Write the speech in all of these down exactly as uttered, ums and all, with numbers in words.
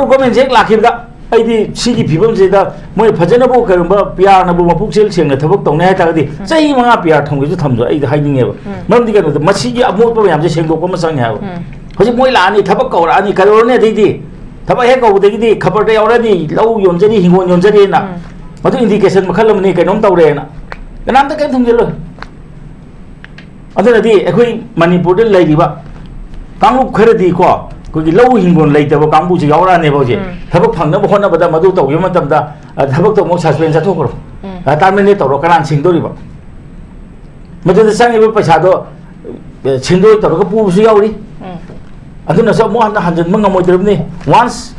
ꯒꯣꯔꯃꯦꯟꯁꯦ ꯍꯦꯛ ꯂꯥꯛꯈꯤꯕꯗ ꯑꯩꯗꯤ ꯁꯤꯒꯤ ꯐꯤꯕꯝꯁꯤꯗ ꯃꯣꯏ ꯐꯖꯅꯕꯨ ꯀꯔꯤꯒꯨꯝꯕ ꯄꯤ ꯑꯥꯔꯅꯕꯨ ꯃꯄꯨꯛꯆꯦꯜ ꯁꯦꯡꯅ ꯊꯕꯛ ꯇꯧꯅꯤ ꯍꯥꯏꯇꯥꯔꯒꯗꯤ ꯆꯍꯤ ꯃꯉꯥ ꯄꯤ ꯑꯥꯔ ꯊꯝꯒꯦꯁꯨ ꯊꯝꯖ ꯑꯩꯗꯤ ꯍꯥꯏꯅꯤꯡꯉꯦꯕ꯫ ꯃꯔꯝꯗꯤ ꯀꯩꯅꯣꯗ ꯃꯁꯤꯒꯤ ꯑꯃꯣꯠꯄ ꯃꯌꯥꯝꯁꯦ ꯁꯦꯡꯗꯣꯛꯄ ꯑꯃ ꯆꯪꯉꯦ ꯍꯥꯏꯕ꯫ ꯍꯧꯖꯤꯛ ꯃꯣꯏ ꯂꯥꯛꯑꯅꯤ, ꯊꯕꯛ ꯀꯧꯔꯛꯑꯅꯤ, ꯀꯩꯗꯧꯔꯅꯤ? ꯑꯗꯩꯗꯤ ꯊꯕꯛ ꯍꯦꯛ ꯀꯧꯕꯗꯒꯤꯗꯤ ꯈꯕꯔꯗ ꯌꯥꯎꯔꯅꯤ, ꯂꯧ ꯌꯣꯟꯖꯔꯤ, ꯍꯤꯡꯒꯣꯜ ꯌꯣꯟꯖꯔꯤꯅ꯫ ꯃꯗꯨ ꯏꯟꯗꯤꯀꯦꯁꯟ ꯃꯈꯜ ꯑꯃꯅꯤ, ꯀꯩꯅꯣꯝ ꯇꯧꯔꯦꯅ꯫ ꯀꯅꯥꯝꯇ ꯀꯩꯝ ꯊꯨꯡꯖꯜꯂꯣꯏ꯫ ꯑꯗꯨꯅꯗꯤ ꯑꯩꯈꯣꯏ ꯃꯅꯤꯄꯨꯔꯗ ꯂꯩꯔꯤꯕ ꯀꯥꯡꯂꯨꯞ ꯈꯔꯗꯤꯀꯣ, ꯑꯩꯈꯣꯏꯒꯤ ꯂꯧ ꯍꯤꯡꯒꯣꯜ ꯂꯩꯇꯕ ꯀꯥꯡꯕꯨꯁꯦ ꯌꯥꯎꯔꯛꯑꯅꯦꯕ ꯍꯧꯖꯤꯛ꯫ ꯊꯕꯛ ꯐꯪꯅꯕ ꯍꯣꯠꯅꯕꯗ ꯃꯗꯨ ꯇꯧꯈꯤꯕ ꯃꯇꯝꯗ, ꯑ, ꯊꯕꯛꯇꯣ ꯑꯃꯨꯛ ꯁꯁꯄꯦꯟ ꯆꯠꯊꯣꯛꯈ꯭ꯔꯣ꯫ ꯇꯔꯃꯤꯅꯦꯠ ꯇꯧꯔꯣ, ꯀꯅꯥꯅ ꯁꯤꯡꯗꯣꯔꯤꯕ? ꯃꯗꯨꯗ ꯆꯪꯉꯤꯕ ꯄꯩꯁꯥꯗꯣ, ꯑ, ꯁꯤꯡꯗꯣꯏ ꯇꯧꯔꯒ ꯄꯨꯕꯁꯨ ꯌꯥꯎꯔꯤ꯫ ꯑꯗꯨꯅꯁꯨ ꯑꯃꯨꯛ ꯍꯟꯅ ꯍꯟꯖꯤꯟꯕ ꯉꯝꯃꯣꯏꯗ꯭ꯔꯕꯅꯤ꯫ ꯋꯥꯟꯁ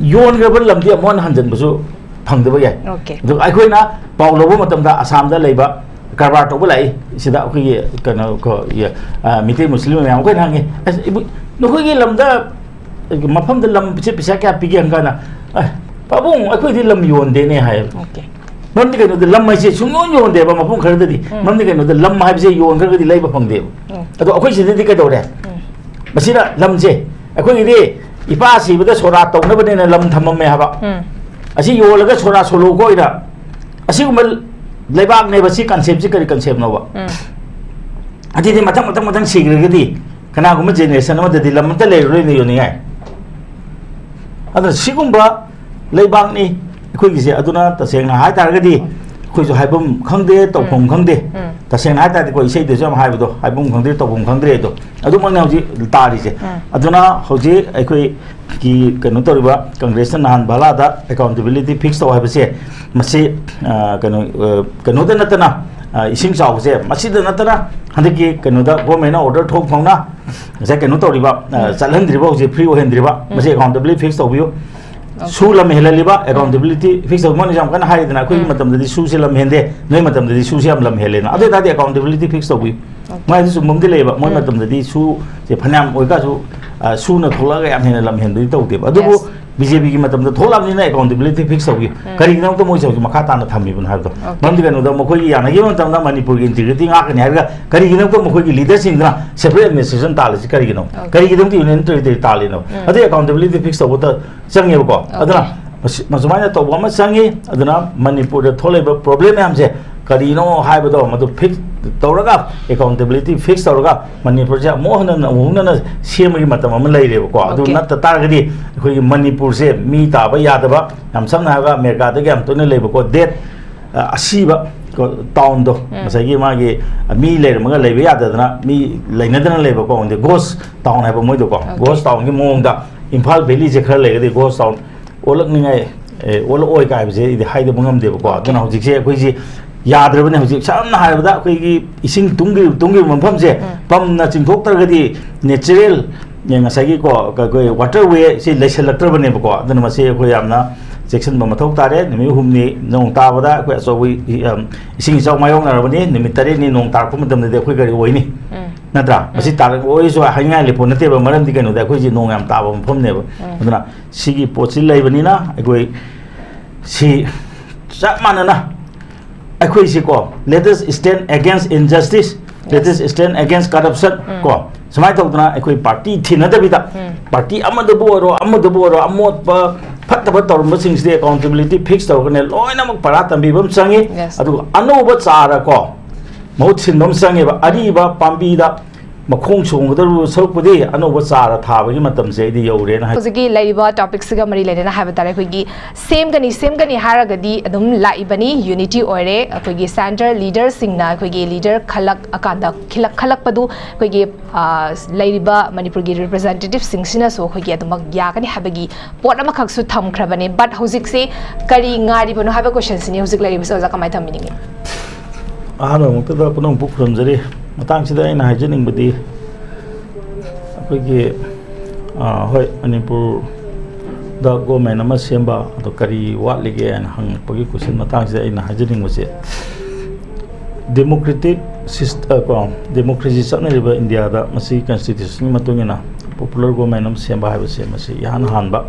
ꯌꯣꯟꯈ꯭ꯔꯕ ꯂꯝꯗꯤ ꯑꯃꯨꯛ ꯍꯟꯅ ꯍꯟꯖꯤꯟꯕꯁꯨ ꯐꯪꯗꯕ ꯌꯥꯏ꯫ Okay. ꯑꯗꯨꯒ ꯑꯩꯈꯣꯏꯅ ꯄꯥꯎ ꯂꯧꯕ ꯃꯇꯝꯗ ꯑꯁꯥꯝꯗ ꯂꯩꯕ ꯀꯔꯕꯥꯔ ꯇꯧꯕ ꯂꯥꯛꯏ ꯁꯤꯗ ꯑꯩꯈꯣꯏꯒꯤ ꯀꯩꯅꯣ ꯀꯣ, ꯌꯦ-, ꯑ, ꯃꯤꯇꯩ ꯃꯨꯁꯂꯤꯝ ꯃꯌꯥꯝ ꯑꯩꯈꯣꯏꯅ ꯍꯪꯉꯤ, "ꯑꯁ, ꯏꯕꯨ-, ꯅꯈꯣꯏꯒꯤ ꯂꯝꯗ ꯃꯐꯝꯗ ꯂꯝꯁꯦ ꯄꯩꯁꯥ ꯀꯌꯥ ꯄꯤꯒꯦ?" ꯍꯪꯀꯥꯟꯗ, "ꯑꯦ, ꯄꯥꯕꯨꯡ, ꯑꯩꯈꯣꯏꯗꯤ ꯂꯝ ꯌꯣꯟꯗꯦꯅꯦ" ꯍꯥꯏꯌꯦꯕ꯫ Okay. ꯃꯔꯝꯗꯤ ꯀꯩꯅꯣꯗ ꯂꯝ ꯍꯥꯏꯁꯦ ꯁꯨꯡꯌꯣꯟ ꯌꯣꯟꯗꯦꯕ ꯃꯐꯝ ꯈꯔꯗꯗꯤ꯫ ꯃꯔꯝꯗꯤ ꯀꯩꯅꯣꯗ ꯂꯝ ꯍꯥꯏꯕꯁꯦ ꯌꯣꯟꯈ꯭ꯔꯒꯗꯤ ꯂꯩꯕ ꯐꯪꯗꯦꯕ꯫ ꯑꯗꯣ ꯑꯩꯈꯣꯏ ꯁꯤꯗꯗꯤ ꯀꯩꯗꯧꯔꯦ? ꯃꯁꯤꯅ ꯂꯝꯁꯦ ꯑꯩꯈꯣꯏꯒꯤꯗꯤ ꯏꯄꯥ ꯁꯤꯕꯗ ꯁꯣꯔꯥ ꯇꯧꯅꯕꯅꯦꯅ ꯂꯝ ꯊꯝꯃꯝꯃꯦ ꯍꯥꯏꯕ꯫ ꯑꯁꯤ ꯌꯣꯜꯂꯒ ꯁꯣꯔꯥ ꯁꯣꯂꯣ ꯀꯣꯏꯔ ꯑꯁꯤꯒꯨꯝꯕ ꯂꯩꯕꯥꯛꯅꯦꯕ꯫ ꯁꯤ ꯀꯟꯁꯦꯞꯁꯤ ꯀꯔꯤ ꯀꯟꯁꯦꯞꯅꯣꯕ? ꯑꯗꯨꯗꯤ ꯃꯊꯪ ꯃꯊꯪ ꯃꯊꯪ ꯁꯤꯈ꯭ꯔꯒꯗꯤ ꯀꯅꯥꯒꯨꯝꯕ ꯖꯦꯅꯦꯔꯦꯁꯟ ꯑꯃꯗꯗꯤ ꯂꯝ ꯑꯝꯇ ꯂꯩꯔꯔꯣꯏꯅ ꯌꯣꯟꯅꯤꯡꯉꯥꯏ꯫ ꯑꯗꯨꯅ ꯁꯤꯒꯨꯝꯕ ꯂꯩꯕꯥꯛꯅꯤ ꯑꯩꯈꯣꯏꯒꯤꯁꯦ꯫ ꯑꯗꯨꯅ ꯇꯁꯦꯡꯅ ꯍꯥꯏ ꯇꯥꯔꯒꯗꯤ ꯑꯩꯈꯣꯏꯁꯨ ꯍꯥꯏꯐꯝ ꯈꯪꯗꯦ, ꯇꯧꯐꯝ ꯈꯪꯗꯦ꯫ ꯇꯁꯦꯡꯅ ꯍꯥꯏ ꯇꯥꯔꯗꯤꯀꯣ, ꯏꯁꯩꯗꯁꯨ ꯌꯥꯝ ꯍꯥꯏꯕꯗꯣ, "ꯍꯥꯏꯐꯝ ꯈꯪꯗꯦ, ꯇꯧꯐꯝ ꯈꯪꯗ꯭ꯔꯦ" ꯑꯗꯣ ꯑꯗꯨꯃꯛꯅ ꯍꯧꯖꯤꯛ ꯇꯥꯔꯤꯁꯦ꯫ ꯑꯗꯨꯅ ꯍꯧꯖꯤꯛ ꯑꯩꯈꯣꯏꯒꯤ ꯀꯩꯅꯣ ꯇꯧꯔꯤꯕ ꯀꯪꯒ꯭ꯔꯦꯁꯅ ꯅꯍꯥꯟ ꯚꯥꯂꯥꯗ ꯑꯦꯀꯥꯎꯟꯇꯦꯕꯤꯂꯤꯇꯤ ꯐꯤꯛꯁ ꯇꯧ ꯍꯥꯏꯕꯁꯦ, ꯃꯁꯤ, ꯑ, ꯀꯩꯅꯣ, ꯑ, ꯀꯩꯅꯣꯗ ꯅꯠꯇꯅ, ꯑ, ꯏꯁꯤꯡ ꯆꯥꯎꯕꯁꯦ ꯃꯁꯤꯗ ꯅꯠꯇꯅ ꯍꯟꯗꯛꯀꯤ ꯀꯩꯅꯣꯗ ꯒꯣꯔꯃꯦꯟꯅ ꯑꯣꯔꯗꯔ ꯊꯣꯛ ꯐꯥꯎꯅ ꯉꯁꯥꯏ ꯀꯩꯅꯣ ꯇꯧꯔꯤꯕ, ꯑ, ꯆꯠꯍꯟꯗ꯭ꯔꯤꯕ, ꯍꯧꯖꯤꯛ ꯐ꯭ꯔꯤ ꯑꯣꯏꯍꯟꯗ꯭ꯔꯤꯕ, ꯃꯁꯤ ꯑꯦꯀꯥꯎꯟꯇꯦꯕꯤꯂꯤꯇꯤ ꯐꯤꯛꯁ ꯇꯧꯕꯤꯌꯨ꯫ ꯁꯨ ꯂꯝ ꯍꯦꯜꯍꯜꯂꯤꯕ ꯑꯦꯀꯥꯎꯟꯇꯦꯕꯤꯂꯤꯇꯤ ꯐꯤꯛꯁ ꯇꯧꯕ꯫ ꯃꯣꯏꯅꯁꯨ ꯌꯥꯝ ꯀꯟꯅ ꯍꯥꯏꯔꯤꯗꯅ, "ꯑꯩꯈꯣꯏꯒꯤ ꯃꯇꯝꯗꯗꯤ ꯁꯨꯁꯦ ꯂꯝ ꯍꯦꯟꯗꯦ, ꯅꯣꯏ ꯃꯇꯝꯗꯗꯤ ꯁꯨꯁꯦ ꯌꯥꯝ ꯂꯝ ꯍꯦꯜꯂꯦꯅ"꯫ ꯑꯗꯨ ꯑꯣꯏ ꯇꯥꯔꯗꯤ ꯑꯦꯀꯥꯎꯟꯇꯦꯕꯤꯂꯤꯇꯤ ꯐꯤꯛꯁ ꯇꯧꯕꯤꯌꯨ꯫ ꯃꯣꯏ ꯑꯗꯨ ꯆꯨꯝꯕꯝꯗꯤ ꯂꯩꯌꯦꯕ, ꯃꯣꯏ ꯃꯇꯝꯗꯗꯤ ꯁꯨꯁꯦ ꯐꯅꯌꯥꯝ ꯑꯣꯏꯇꯥꯔꯁꯨ, ꯑ, ꯁꯨꯅ ꯊꯣꯛꯂꯛꯑꯒ ꯌꯥꯝ ꯍꯦꯟꯅ ꯂꯝ ꯍꯦꯟꯕꯗꯤ ꯇꯧꯗꯦꯕ꯫ ꯑꯗꯨꯕꯨ ꯕꯤ ꯖꯦ ꯄꯤꯒꯤ ꯃꯇꯝꯗ ꯊꯣꯛꯂꯛꯑꯕꯅꯤꯅ ꯑꯦꯀꯥꯎꯟꯇꯦꯕꯤꯂꯤꯇꯤ ꯐꯤꯛꯁ ꯇꯧꯈꯤ꯫ ꯀꯔꯤꯒꯤꯗꯃꯛꯇ ꯃꯣꯏꯁꯦ ꯍꯧꯖꯤꯛ ꯃꯈꯥ ꯇꯥꯅ ꯊꯝꯃꯤꯕꯅꯣ ꯍꯥꯏꯕꯗꯣ? ꯃꯔꯝꯗꯤ ꯀꯩꯅꯣꯗ, ꯃꯈꯣꯏꯒꯤ ꯌꯥꯅꯈꯤꯕ ꯃꯇꯝꯗ ꯃꯅꯤꯄꯨꯔꯒꯤ ꯏꯟꯇꯤꯒ꯭ꯔꯤꯇꯤ ꯉꯥꯛꯀꯅꯤ ꯍꯥꯏꯔꯒ, ꯀꯔꯤꯒꯤꯗꯃꯛꯇ ꯃꯈꯣꯏꯒꯤ ꯂꯤꯗꯔꯁꯤꯡꯗꯨꯅ ꯁꯦꯄꯔꯦꯠ ꯑꯦꯗꯃꯤꯅꯤꯁꯇ꯭ꯔꯦꯁꯟ ꯇꯥꯜꯂꯤꯁꯤ ꯀꯔꯤꯒꯤꯅꯣ? ꯀꯔꯤꯒꯤꯗꯃꯛꯇ ꯌꯨꯅꯤꯌꯟ ꯇꯦꯔꯤꯇꯣꯔꯤ ꯇꯥꯜꯂꯤꯅꯣ? ꯑꯗꯨ ꯑꯦꯀꯥꯎꯟꯇꯦꯕꯤꯂꯤꯇꯤ ꯐꯤꯛꯁ ꯇꯧꯕꯗ ꯆꯪꯉꯦꯕꯀꯣ꯫ ꯑꯗꯨꯅ ꯃꯁꯨꯃꯥꯏꯅ ꯇꯧꯕ ꯑꯃ ꯆꯪꯉꯤ꯫ ꯑꯗꯨꯅ ꯃꯅꯤꯄꯨꯔꯗ ꯊꯣꯛꯂꯛꯏꯕ ꯄ꯭ꯔꯣꯕ꯭ꯂꯦꯝ ꯃꯌꯥꯝꯁꯦ ꯀꯔꯤꯅꯣ ꯍꯥꯏꯕꯗꯣ ꯃꯗꯨ ꯐꯤꯛꯁ ꯇꯧꯔꯒ, ꯑꯦꯀꯥꯎꯟꯇꯦꯕꯤꯂꯤꯇꯤ ꯐꯤꯛꯁ ꯇꯧꯔꯒ ꯃꯅꯤꯄꯨꯔꯁꯦ ꯑꯃꯨꯛ ꯍꯟꯅ, ꯑꯃꯨꯛ ꯍꯟꯅ ꯁꯦꯝꯕꯒꯤ ꯃꯇꯝ ꯑꯃ ꯂꯩꯔꯦꯕꯀꯣ꯫ ꯑꯗꯨ ꯅꯠꯇ ꯇꯥꯔꯒꯗꯤ ꯑꯩꯈꯣꯏꯒꯤ ꯃꯅꯤꯄꯨꯔꯁꯦ ꯃꯤ ꯇꯥꯕ ꯌꯥꯗꯕ, ꯌꯥꯝ ꯁꯝꯅ ꯍꯥꯏꯔꯒ ꯑꯃꯦꯔꯤꯀꯥꯗꯒ ꯌꯥꯝ ꯇꯣꯏꯅ ꯂꯩꯕꯀꯣ, ꯗꯦꯠ, ꯑ, ꯑꯁꯤꯕ ꯀꯣ, ꯇꯥꯎꯟꯗꯣ, ꯉꯁꯥꯏꯒꯤ ꯃꯥꯒꯤ ꯃꯤ ꯂꯩꯔꯝꯃꯒ ꯂꯩꯕ ꯌꯥꯗꯗꯅ, ꯃꯤ ꯂꯩꯅꯗꯅ ꯂꯩꯕꯀꯣ, ꯑꯗꯩ ꯒꯣꯁ ꯇꯥꯎꯟ ꯍꯥꯏꯕ ꯃꯣꯏꯗꯣꯀꯣ, ꯒꯣꯁ ꯇꯥꯎꯟꯒꯤ ꯃꯑꯣꯡꯗ ꯏꯝꯐꯥꯜ ꯚꯦꯂꯤꯁꯦ ꯈꯔ ꯂꯩꯔꯒꯗꯤ ꯒꯣꯁ ꯇꯥꯎꯟ ꯑꯣꯜꯂꯛꯅꯤꯡꯉꯥꯏ, ꯑꯦ, ꯑꯣꯜꯂꯛꯑꯣꯏ ꯀꯥꯏꯕꯁꯦ ꯑꯩꯗꯤ ꯍꯥꯏꯗꯕ ꯉꯝꯗꯦꯕꯀꯣ꯫ ꯑꯗꯨꯅ ꯍꯧꯖꯤꯛꯁꯦ ꯑꯩꯈꯣꯏꯁꯤ ꯌꯥꯗ꯭ꯔꯕꯅꯦ꯫ ꯍꯧꯖꯤꯛ ꯁꯝꯅ ꯍꯥꯏꯔꯕꯗ ꯑꯩꯈꯣꯏꯒꯤ ꯏꯁꯤꯡ ꯇꯨꯡꯒꯤ-, ꯇꯨꯡꯒꯤꯕ ꯃꯐꯝꯁꯦ ꯄꯝꯅ ꯆꯤꯡꯊꯣꯛꯇ꯭ꯔꯒꯗꯤ ꯅꯦꯆꯔꯦꯜ, ꯑꯦ, ꯉꯁꯥꯏꯒꯤꯀꯣ, ꯑꯩꯈꯣꯏ ꯋꯥꯇꯔ ꯋꯦꯁꯤ ꯂꯩꯁꯜꯂꯛꯇ꯭ꯔꯕꯅꯦꯕꯀꯣ꯫ ꯑꯗꯨꯅ ꯃꯁꯤ ꯑꯩꯈꯣꯏ ꯌꯥꯝꯅ ꯆꯦꯛꯁꯤꯟꯕ ꯃꯊꯧ ꯇꯥꯔꯦ꯫ ꯅꯨꯃꯤꯠ ꯍꯨꯝꯅꯤ ꯅꯣꯡ ꯇꯥꯕꯗ ꯑꯩꯈꯣꯏ ꯑꯆꯧꯕ ꯏ-, ꯑꯝ, ꯏꯁꯤꯡ ꯏꯆꯥꯎ ꯃꯥꯌꯣꯛꯅꯔꯕꯅꯤ꯫ ꯅꯨꯃꯤꯠ ꯇꯔꯦꯠꯅꯤ ꯅꯣꯡ ꯇꯥꯔꯛꯄ ꯃꯇꯝꯗꯗꯤ ꯑꯩꯈꯣꯏ ꯀꯔꯤ ꯑꯣꯏꯅꯤ? ꯅꯠꯇ꯭ꯔꯥ? ꯃꯁꯤ ꯇꯥꯔꯛꯑꯣꯏꯁꯨ ꯍꯥꯏꯅꯤꯡꯉꯥꯏ ꯂꯩꯄꯣꯠ ꯅꯠꯇꯦꯕ, ꯃꯔꯝꯗꯤ ꯀꯩꯅꯣꯗ ꯑꯩꯈꯣꯏꯁꯤ ꯅꯣꯡ ꯌꯥꯝ ꯇꯥꯕ ꯃꯐꯝꯅꯦꯕ꯫ ꯑꯗꯨꯅ ꯁꯤꯒꯤ ꯄꯣꯠꯁꯤ ꯂꯩꯕꯅꯤꯅ ꯑꯩꯈꯣꯏ ꯁꯤ ꯆꯞ ꯃꯥꯟꯅꯅ ꯑꯩꯈꯣꯏꯁꯤꯀꯣ, let us stand against injustice, let us stand against corruption, ꯀꯣ, ꯁꯨꯃꯥꯏꯅ ꯇꯧꯗꯅ ꯑꯩꯈꯣꯏ ꯄꯥꯔꯇꯤ ꯊꯤꯅꯗꯕꯤꯗ, ꯄꯥꯔꯇꯤ ꯑꯃꯗꯕꯨ ꯑꯣꯏꯔꯣ, ꯑꯃꯗꯕꯨ ꯑꯣꯏꯔꯣ, ꯑꯃꯣꯠꯄ ꯐꯠꯇꯕ ꯇꯧꯔꯝꯕꯁꯤꯡꯁꯤꯗꯤ ꯑꯦꯀꯥꯎꯟꯇꯦꯕꯤꯂꯤꯇꯤ ꯐꯤꯛꯁ ꯇꯧꯔꯒꯅꯦ ꯂꯣꯏꯅꯃꯛ ꯄꯔꯥ ꯇꯝꯕꯤꯕ ꯑꯃ ꯆꯪꯉꯤ꯫ ꯑꯗꯨꯒ ꯑꯅꯧꯕ ꯆꯥꯔ ꯀꯣ, ꯃꯍꯨꯠ ꯁꯤꯟꯕ ꯑꯃ ꯆꯪꯉꯦꯕ꯫ ꯑꯔꯤꯕ ꯄꯥꯝꯕꯤꯗ ꯃꯈꯣꯡ ꯁꯣꯡꯒꯗꯧꯔꯤꯕ ꯁꯔꯨꯛꯄꯨꯗꯤ ꯑꯅꯧꯕ ꯆꯥꯔ ꯊꯥꯕꯒꯤ ꯃꯇꯝꯁꯦ ꯑꯩꯗꯤ ꯌꯧꯔꯦꯅ ꯍꯥꯏ꯫ ꯍꯧꯖꯤꯛꯀꯤ ꯂꯩꯔꯤꯕ ꯇꯣꯄꯤꯛꯁꯤꯒ ꯃꯔꯤ ꯂꯩꯅꯅ ꯍꯥꯏꯕ ꯇꯥꯔꯦ, ꯑꯩꯈꯣꯏꯒꯤ ꯁꯦꯝꯒꯅꯤ, ꯁꯦꯝꯒꯅꯤ ꯍꯥꯏꯔꯒꯗꯤ ꯑꯗꯨꯝ ꯂꯥꯛꯏꯕꯅꯤ, ꯌꯨꯅꯤꯇꯤ ꯑꯣꯏꯔꯦ꯫ ꯑꯩꯈꯣꯏꯒꯤ ꯁꯦꯟꯇꯔ ꯂꯤꯗꯔꯁꯤꯡꯅ ꯑꯩꯈꯣꯏꯒꯤ ꯂꯤꯗꯔ ꯈꯜꯂꯛꯑꯀꯥꯟꯗ, ꯈꯤꯂꯛ-, ꯈꯜꯂꯛꯄꯗꯨ ꯑꯩꯈꯣꯏꯒꯤ, ꯑ, ꯂꯩꯔꯤꯕ ꯃꯅꯤꯄꯨꯔꯒꯤ ꯔꯤꯄ꯭ꯔꯖꯦꯟꯇꯦꯇꯤꯞꯁꯤꯡꯁꯤꯅꯁꯨ ꯑꯩꯈꯣꯏꯒꯤ ꯑꯗꯨꯃꯛ ꯌꯥꯒꯅꯤ ꯍꯥꯏꯕꯒꯤ ꯄꯣꯠ ꯑꯃꯈꯛꯁꯨ ꯊꯝꯈ꯭ꯔꯕꯅꯤ꯫ But ꯍꯧꯖꯤꯛꯁꯤ ꯀꯔꯤ ꯉꯥꯏꯔꯤꯕꯅꯣ ꯍꯥꯏꯕ ꯀꯣꯏꯁꯟꯁꯤꯅꯤ ꯍꯧꯖꯤꯛ ꯂꯩꯔꯤꯕꯁꯤ꯫ ꯑꯣꯖꯥ, ꯀꯃꯥꯏꯅ ꯊꯝꯕꯤꯅꯤꯡꯉꯤ? ꯑꯍꯥꯟꯕꯃꯛꯇꯗ ꯄꯨꯝꯅꯃꯛꯄꯨ ꯈꯨꯔꯨꯝꯖꯔꯤ꯫ ꯃꯇꯥꯡꯁꯤꯗ ꯑꯩꯅ ꯍꯥꯏꯖꯅꯤꯡꯕꯗꯤ, ꯑꯩꯈꯣꯏꯒꯤ, ꯑ, ꯍꯣꯏ, ꯃꯅꯤꯄꯨꯔꯗ ꯒꯣꯃꯦꯟ ꯑꯃ ꯁꯦꯝꯕ, ꯑꯗꯣ ꯀꯔꯤ ꯋꯥꯠꯂꯤꯒꯦ ꯍꯥꯏꯅ ꯍꯪꯉꯛꯄꯒꯤ ꯀꯣꯏꯁꯟ ꯃꯇꯥꯡꯁꯤꯗ ꯑꯩꯅ ꯍꯥꯏꯖꯅꯤꯡꯕꯁꯦ, ꯗꯦꯃꯣꯀ꯭ꯔꯦꯇꯤꯛ ꯁꯤꯁ-, ꯑ, ꯀꯣ, ꯗꯦꯃꯣꯀ꯭ꯔꯦꯁꯤ ꯆꯠꯅꯔꯤꯕ ꯏꯟꯗꯤꯌꯥꯗ ꯃꯁꯤ ꯀꯟꯁꯇꯤꯇ꯭ꯌꯨꯁꯟꯒꯤ ꯃꯇꯨꯡ ꯏꯟꯅ ꯄꯣꯄꯨꯂꯔ ꯒꯣꯃꯦꯟ ꯑꯃ ꯁꯦꯝꯕ ꯍꯥꯏꯕꯁꯦ ꯃꯁꯤ ꯏꯍꯥꯟ ꯍꯥꯟꯕ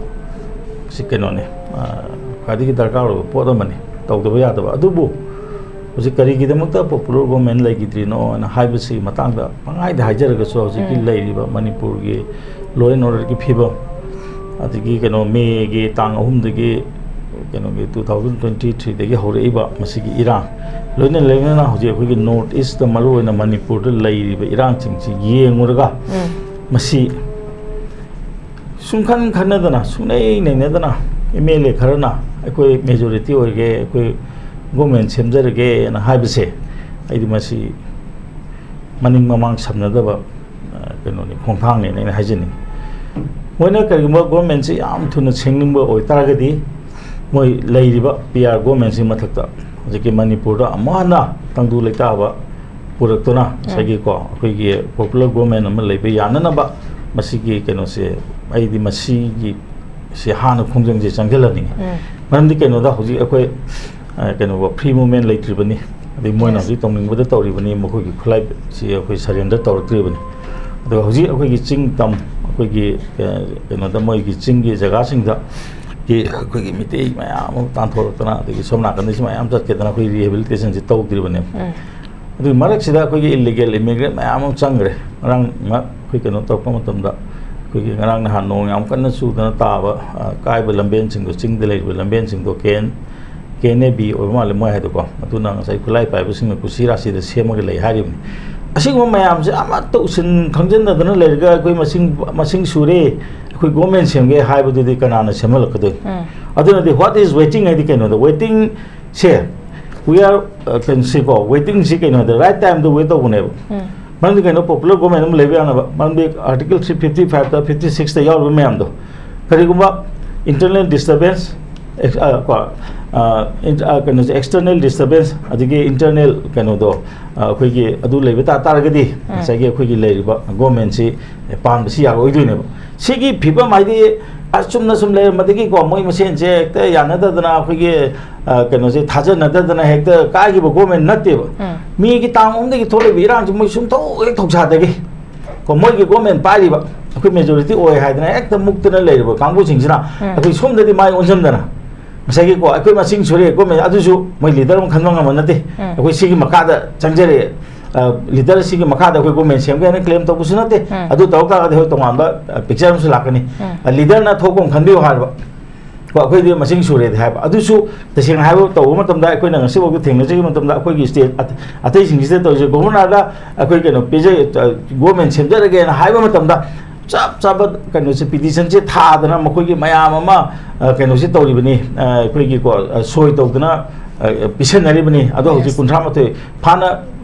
ꯁꯤ ꯀꯩꯅꯣꯅꯤ, ꯑ, ꯈ꯭ꯋꯥꯏꯗꯒꯤ ꯗꯔꯀꯥꯔ ꯑꯣꯏꯕ ꯄꯣꯠ ꯑꯃꯅꯤ, ꯇꯧꯗꯕ ꯌꯥꯗꯕ꯫ ꯑꯗꯨꯕꯨ ꯍꯧꯖꯤꯛ ꯀꯔꯤꯒꯤꯗꯃꯛꯇ popular government ꯂꯩꯈꯤꯗ꯭ꯔꯤꯅꯣꯅ ꯍꯥꯏꯕꯁꯤ ꯃꯇꯥꯡꯗ ꯄꯪꯍꯥꯏꯗ ꯍꯥꯏꯖꯔꯒꯁꯨ, ꯍꯧꯖꯤꯛꯀꯤ ꯎꯝ꯫ ꯂꯩꯔꯤꯕ ꯃꯅꯤꯄꯨꯔꯒꯤ law and orderꯒꯤ ꯐꯤꯕꯝ, ꯑꯗꯒꯤ ꯀꯩꯅꯣ, ꯃꯦꯒꯤ ꯇꯥꯡ ꯑꯍꯨꯝꯗꯒꯤ ꯀꯩꯅꯣꯒꯤ two thousand twenty threeꯗꯒꯤ ꯍꯧꯔꯛꯏꯕ ꯃꯁꯤꯒꯤ ꯏꯔꯥꯡ, ꯂꯣꯏꯅ ꯂꯣꯏꯅꯅ ꯍꯧꯖꯤꯛ ꯑꯩꯈꯣꯏꯒꯤ North Eastꯇ, ꯃꯔꯨꯑꯣꯏꯅ ꯃꯅꯤꯄꯨꯔꯗ ꯂꯩꯔꯤꯕ ꯏꯔꯥꯡꯁꯤꯡꯁꯤ ꯌꯦꯡꯉꯨꯔꯒ, ꯎꯝ꯫ ꯃꯁꯤ ꯁꯨꯡꯈꯟ ꯈꯟꯅꯗꯅ, ꯁꯨꯡꯅꯩ ꯅꯩꯅꯗꯅ, MLA ꯈꯔꯅ ꯑꯩꯈꯣꯏ majority ꯑꯣꯏꯔꯒꯦ, ꯑꯩꯈꯣꯏ government ꯁꯦꯝꯖꯔꯒꯦꯅ ꯍꯥꯏꯕꯁꯦ, ꯑꯩꯗꯤ ꯃꯁꯤ ꯃꯅꯤꯡ ꯃꯃꯥꯡ ꯁꯝꯅꯗꯕ, ꯑ, ꯀꯩꯅꯣꯅꯤ, ꯈꯣꯡꯊꯥꯡꯅꯦꯅ ꯑꯩꯅ ꯍꯥꯏꯖꯅꯤꯡꯉꯤ꯫ ꯃꯣꯏꯅ ꯀꯔꯤꯒꯨꯝꯕ governmentꯁꯤ ꯌꯥꯝ ꯊꯨꯅ ꯁꯦꯝꯅꯤꯡꯕ ꯑꯣꯏꯇꯥꯔꯒꯗꯤ, ꯃꯣꯏ ꯂꯩꯔꯤꯕ PR governmentꯁꯤ ꯃꯊꯛꯇ ꯍꯧꯖꯤꯛꯀꯤ ꯃꯅꯤꯄꯨꯔꯗ ꯑꯃꯨꯛ ꯍꯟꯅ ꯇꯪꯗꯨ ꯂꯩꯇꯥꯕ ꯄꯨꯔꯛꯇꯨꯅ, ꯎꯝ꯫ ꯉꯁꯥꯏꯒꯤꯀꯣ, ꯑꯩꯈꯣꯏꯒꯤ popular government ꯑꯃ ꯂꯩꯕ ꯌꯥꯅꯅꯕ ꯃꯁꯤꯒꯤ ꯀꯩꯅꯣꯁꯦ, ꯑꯩꯗꯤ ꯃꯁꯤꯒꯤ ꯁꯤ ꯍꯥꯟꯅ ꯈꯣꯡꯖꯪꯁꯦ ꯆꯪꯁꯤꯜꯍꯟꯅꯤꯡꯉꯤ꯫ ꯎꯝ꯫ ꯃꯔꯝꯗꯤ ꯀꯩꯅꯣꯗ ꯍꯧꯖꯤꯛ ꯑꯩꯈꯣꯏ, ꯑ, ꯀꯩꯅꯣ, free movement ꯂꯩꯇ꯭ꯔꯤꯕꯅꯤ, ꯑꯗꯩ ꯃꯣꯏꯅ Yes. ꯍꯧꯖꯤꯛ ꯇꯧꯅꯤꯡꯕꯗ ꯇꯧꯔꯤꯕꯅꯤ, ꯃꯈꯣꯏꯒꯤ ꯈꯨꯠꯂꯥꯏꯁꯤ ꯑꯩꯈꯣꯏ surrender ꯇꯧꯔꯛꯇ꯭ꯔꯤꯕꯅꯤ꯫ ꯑꯗꯨꯒ ꯍꯧꯖꯤꯛ ꯑꯩꯈꯣꯏꯒꯤ ꯆꯤꯡ ꯇꯝ, ꯑꯩꯈꯣꯏꯒꯤ, ꯑ, ꯀꯩꯅꯣꯗ, ꯃꯣꯏꯒꯤ ꯆꯤꯡꯒꯤ ꯖꯒꯥꯁꯤꯡꯗ ꯀꯤ ꯑꯩꯈꯣꯏꯒꯤ ꯃꯤꯇꯩ ꯃꯌꯥꯝ ꯑꯃ ꯇꯥꯟꯊꯣꯔꯛꯇꯅ, ꯑꯗꯒꯤ ꯁꯣꯝ ꯅꯥꯀꯟꯗꯁꯨ ꯃꯌꯥꯝ ꯆꯠꯀꯦꯗꯅ ꯑꯩꯈꯣꯏ rehabilitationꯁꯦ ꯇꯧꯗ꯭ꯔꯤꯕꯅꯦꯕ꯫ ꯎꯝ꯫ ꯑꯗꯨꯒꯤ ꯃꯔꯛꯁꯤꯗ ꯑꯩꯈꯣꯏꯒꯤ illegal immigrant ꯃꯌꯥꯝ ꯑꯃ ꯆꯪꯈ꯭ꯔꯦ꯫ ꯉꯔꯥꯡ ꯉ-, ꯑꯩꯈꯣꯏ ꯀꯩꯅꯣ ꯇꯧꯔꯛꯄ ꯃꯇꯝꯗ, ꯑꯩꯈꯣꯏꯒꯤ ꯉꯔꯥꯡ ꯅꯍꯥꯟ ꯅꯣꯡ ꯌꯥꯝ ꯀꯟꯅ ꯆꯨꯗꯅ ꯇꯥꯕ, ꯑ, ꯀꯥꯏꯕ ꯂꯝꯕꯦꯟꯁꯤꯡꯗꯣ, ꯆꯤꯡꯗ ꯂꯩꯔꯤꯕ ꯂꯝꯕꯦꯟꯁꯤꯡꯗꯣ, K N, K N A B ꯑꯣꯏꯕ ꯃꯥꯜꯂꯦ ꯃꯣꯏ ꯍꯥꯏꯗꯣꯀꯣ꯫ ꯑꯗꯨꯅ ꯉꯁꯥꯏ ꯈꯨꯠꯂꯥꯏ ꯄꯥꯏꯕꯁꯤꯡꯅ ꯀꯨꯁꯤ ꯔꯥꯁꯤꯗ ꯁꯦꯝꯃꯒ ꯂꯩ ꯍꯥꯏꯔꯤꯕꯅꯤ꯫ ꯑꯁꯤꯒꯨꯝꯕ ꯃꯌꯥꯝꯁꯦ ꯑꯃꯠꯇ ꯎꯁꯤꯟ ꯈꯪꯖꯤꯟꯅꯗꯅ ꯂꯩꯔꯒ ꯑꯩꯈꯣꯏ ꯃꯁꯤꯡ, ꯃꯁꯤꯡ ꯁꯨꯔꯦ, ꯑꯩꯈꯣꯏ government ꯁꯦꯝꯒꯦ ꯍꯥꯏꯕꯗꯨꯗꯤ ꯀꯅꯥꯅ ꯁꯦꯝꯍꯜꯂꯛꯀꯗꯣꯏꯅꯣ? ꯎꯝ꯫ ꯑꯗꯨꯅꯗꯤ what is waiting ꯍꯥꯏꯗꯤ ꯀꯩꯅꯣꯗ, waiting ꯁꯦ, we are, ꯑ, ꯀꯩꯅꯣ, ꯁꯤꯀꯣ, waiting ꯁꯤ ꯀꯩꯅꯣꯗ, right time ꯗ wait ꯇꯧꯕꯅꯦꯕ꯫ ꯎꯝ꯫ ꯃꯔꯝꯗꯤ ꯀꯩꯅꯣ, popular government ꯑꯃ ꯂꯩꯕ ꯌꯥꯅꯕ, ꯃꯔꯝꯗꯤ Article three fifty five ꯇ, fifty six ꯇ ꯌꯥꯎꯔꯤꯕ ꯃꯌꯥꯝꯗꯣ, ꯀꯔꯤꯒꯨꯝꯕ internal disturbance, ꯑꯦꯛ-, ꯑ, ꯀꯣ, ꯑ, ꯏꯟ-, ꯑ, ꯀꯩꯅꯣꯁꯦ, external disturbance, ꯑꯗꯒꯤ internal ꯀꯩꯅꯣꯗꯣ, ꯑ, ꯑꯩꯈꯣꯏꯒꯤ ꯑꯗꯨ ꯂꯩꯕ ꯇꯥ-, ꯇꯥꯔꯒꯗꯤ, ꯎꯝ꯫ ꯉꯁꯥꯏꯒꯤ ꯑꯩꯈꯣꯏꯒꯤ ꯂꯩꯔꯤꯕ government ꯁꯤ ꯄꯥꯟꯕꯁꯤ ꯌꯥꯔꯣꯏꯗꯣꯏꯅꯦꯕ꯫ ꯁꯤꯒꯤ ꯐꯤꯕꯝ ꯍꯥꯏꯗꯤ ꯑꯁꯨꯝꯅ ꯁꯨꯝ ꯂꯩꯔꯝꯕꯗꯒꯤꯀꯣ, ꯃꯣꯏ ꯃꯁꯦꯟꯁꯦ ꯍꯦꯛꯇ ꯌꯥꯅꯗꯗꯅ, ꯑꯩꯈꯣꯏꯒꯤ, ꯑ, ꯀꯩꯅꯣꯁꯦ ꯊꯥꯖꯅꯗꯗꯅ ꯍꯦꯛꯇ ꯀꯥꯏꯈꯤꯕ government ꯅꯠꯇꯦꯕ꯫ ꯎꯝ꯫ ꯃꯦꯒꯤ ꯇꯥꯡ ꯑꯍꯨꯝꯗꯒꯤ ꯊꯣꯛꯂꯛꯏꯕ ꯏꯔꯥꯡꯁꯤ ꯃꯣꯏ ꯁꯨꯝ ꯊꯣꯛ ꯍꯦꯛ ꯊꯧꯁꯥꯗꯒꯤ ꯀꯣ, ꯃꯣꯏꯒꯤ government ꯄꯥꯏꯔꯤꯕ, ꯑꯩꯈꯣꯏ ꯃꯦꯖꯣꯔꯤꯇꯤ ꯑꯣꯏ ꯍꯥꯏꯗꯅ ꯍꯦꯛꯇ ꯃꯨꯛꯇꯅ ꯂꯩꯔꯤꯕ ꯀꯥꯡꯕꯨꯁꯤꯡꯁꯤꯅ ꯎꯝ꯫ ꯑꯩꯈꯣꯏ ꯁꯣꯝꯗꯗꯤ ꯃꯥꯏ ꯑꯣꯟꯁꯤꯟꯗꯅ ꯉꯁꯥꯏꯒꯤꯀꯣ, ꯑꯩꯈꯣꯏ ꯃꯁꯤꯡ ꯁꯨꯔꯦ, ꯒꯣꯔꯃꯦꯟ, ꯑꯗꯨꯁꯨ ꯃꯣꯏ ꯂꯤꯗꯔ ꯑꯃ ꯈꯟꯕ ꯉꯝꯕ ꯅꯠꯇꯦ꯫ ꯎꯝ꯫ ꯑꯩꯈꯣꯏ ꯁꯤꯒꯤ ꯃꯈꯥꯗ ꯆꯪꯖꯔꯛꯑꯦ, ꯑ, ꯂꯤꯗꯔ ꯁꯤꯒꯤ ꯃꯈꯥꯗ ꯑꯩꯈꯣꯏ ꯒꯣꯔꯃꯦꯟ ꯁꯦꯝꯒꯦ ꯍꯥꯏꯅ ꯀ꯭ꯂꯦꯝ ꯇꯧꯕꯁꯨ ꯅꯠꯇꯦ꯫ ꯎꯝ꯫ ꯑꯗꯨ ꯇꯧꯔꯛ ꯇꯥꯔꯒꯗꯤ ꯑꯩꯈꯣꯏ ꯇꯣꯉꯥꯟꯕ, ꯑ, ꯄꯤꯛꯆꯔ ꯑꯃꯁꯨ ꯂꯥꯛꯀꯅꯤ꯫ ꯎꯝ꯫ ꯑ, ꯂꯤꯗꯔꯅ ꯊꯣꯛꯄ ꯑꯃ ꯈꯟꯕꯤꯌꯨ ꯍꯥꯏꯔꯕ, ꯀꯣ, ꯑꯩꯈꯣꯏꯗꯤ ꯃꯁꯤꯡ ꯁꯨꯔꯦꯗꯤ ꯍꯥꯏꯕ꯫ ꯑꯗꯨꯁꯨ ꯇꯁꯦꯡꯅ ꯍꯥꯏꯕ ꯇꯧꯕ ꯃꯇꯝꯗ, ꯑꯩꯈꯣꯏꯅ ꯉꯁꯤꯐꯥꯎꯗ ꯊꯦꯡꯅꯖꯈꯤꯕ ꯃꯇꯝꯗ, ꯑꯩꯈꯣꯏꯒꯤ ꯁ꯭ꯇꯦꯠ ꯑꯇ-, ꯑꯇꯩꯁꯤꯡꯁꯤꯗ ꯇꯧꯔꯤꯁꯦ, ꯒꯣꯕꯔꯅꯔꯗ ꯑꯩꯈꯣꯏ ꯀꯩꯅꯣ ꯄꯤꯖ-, ꯑ, ꯒꯣꯔꯃꯦꯟ ꯁꯦꯝꯖꯔꯒꯦꯅ ꯍꯥꯏꯕ ꯃꯇꯝꯗ, ꯆꯞ ꯆꯥꯕ ꯀꯩꯅꯣꯁꯦ, ꯄꯤꯇꯤꯁꯟꯁꯦ ꯊꯥꯗꯅ ꯃꯈꯣꯏꯒꯤ ꯃꯌꯥꯝ ꯑꯃ, ꯑ, ꯀꯩꯅꯣꯁꯦ ꯇꯧꯔꯤꯕꯅꯤ, ꯑ, ꯑꯩꯈꯣꯏꯒꯤꯀꯣ, ꯑ, ꯁꯣꯏ ꯇꯧꯗꯅ, ꯑ, ꯄꯤꯁꯟꯅꯔꯤꯕꯅꯤ꯫ ꯑꯗꯣ ꯍꯧꯖꯤꯛ Yes. ꯀꯨꯟꯊ꯭ꯔꯥ ꯃꯥꯊꯣꯏ ꯐꯥꯅ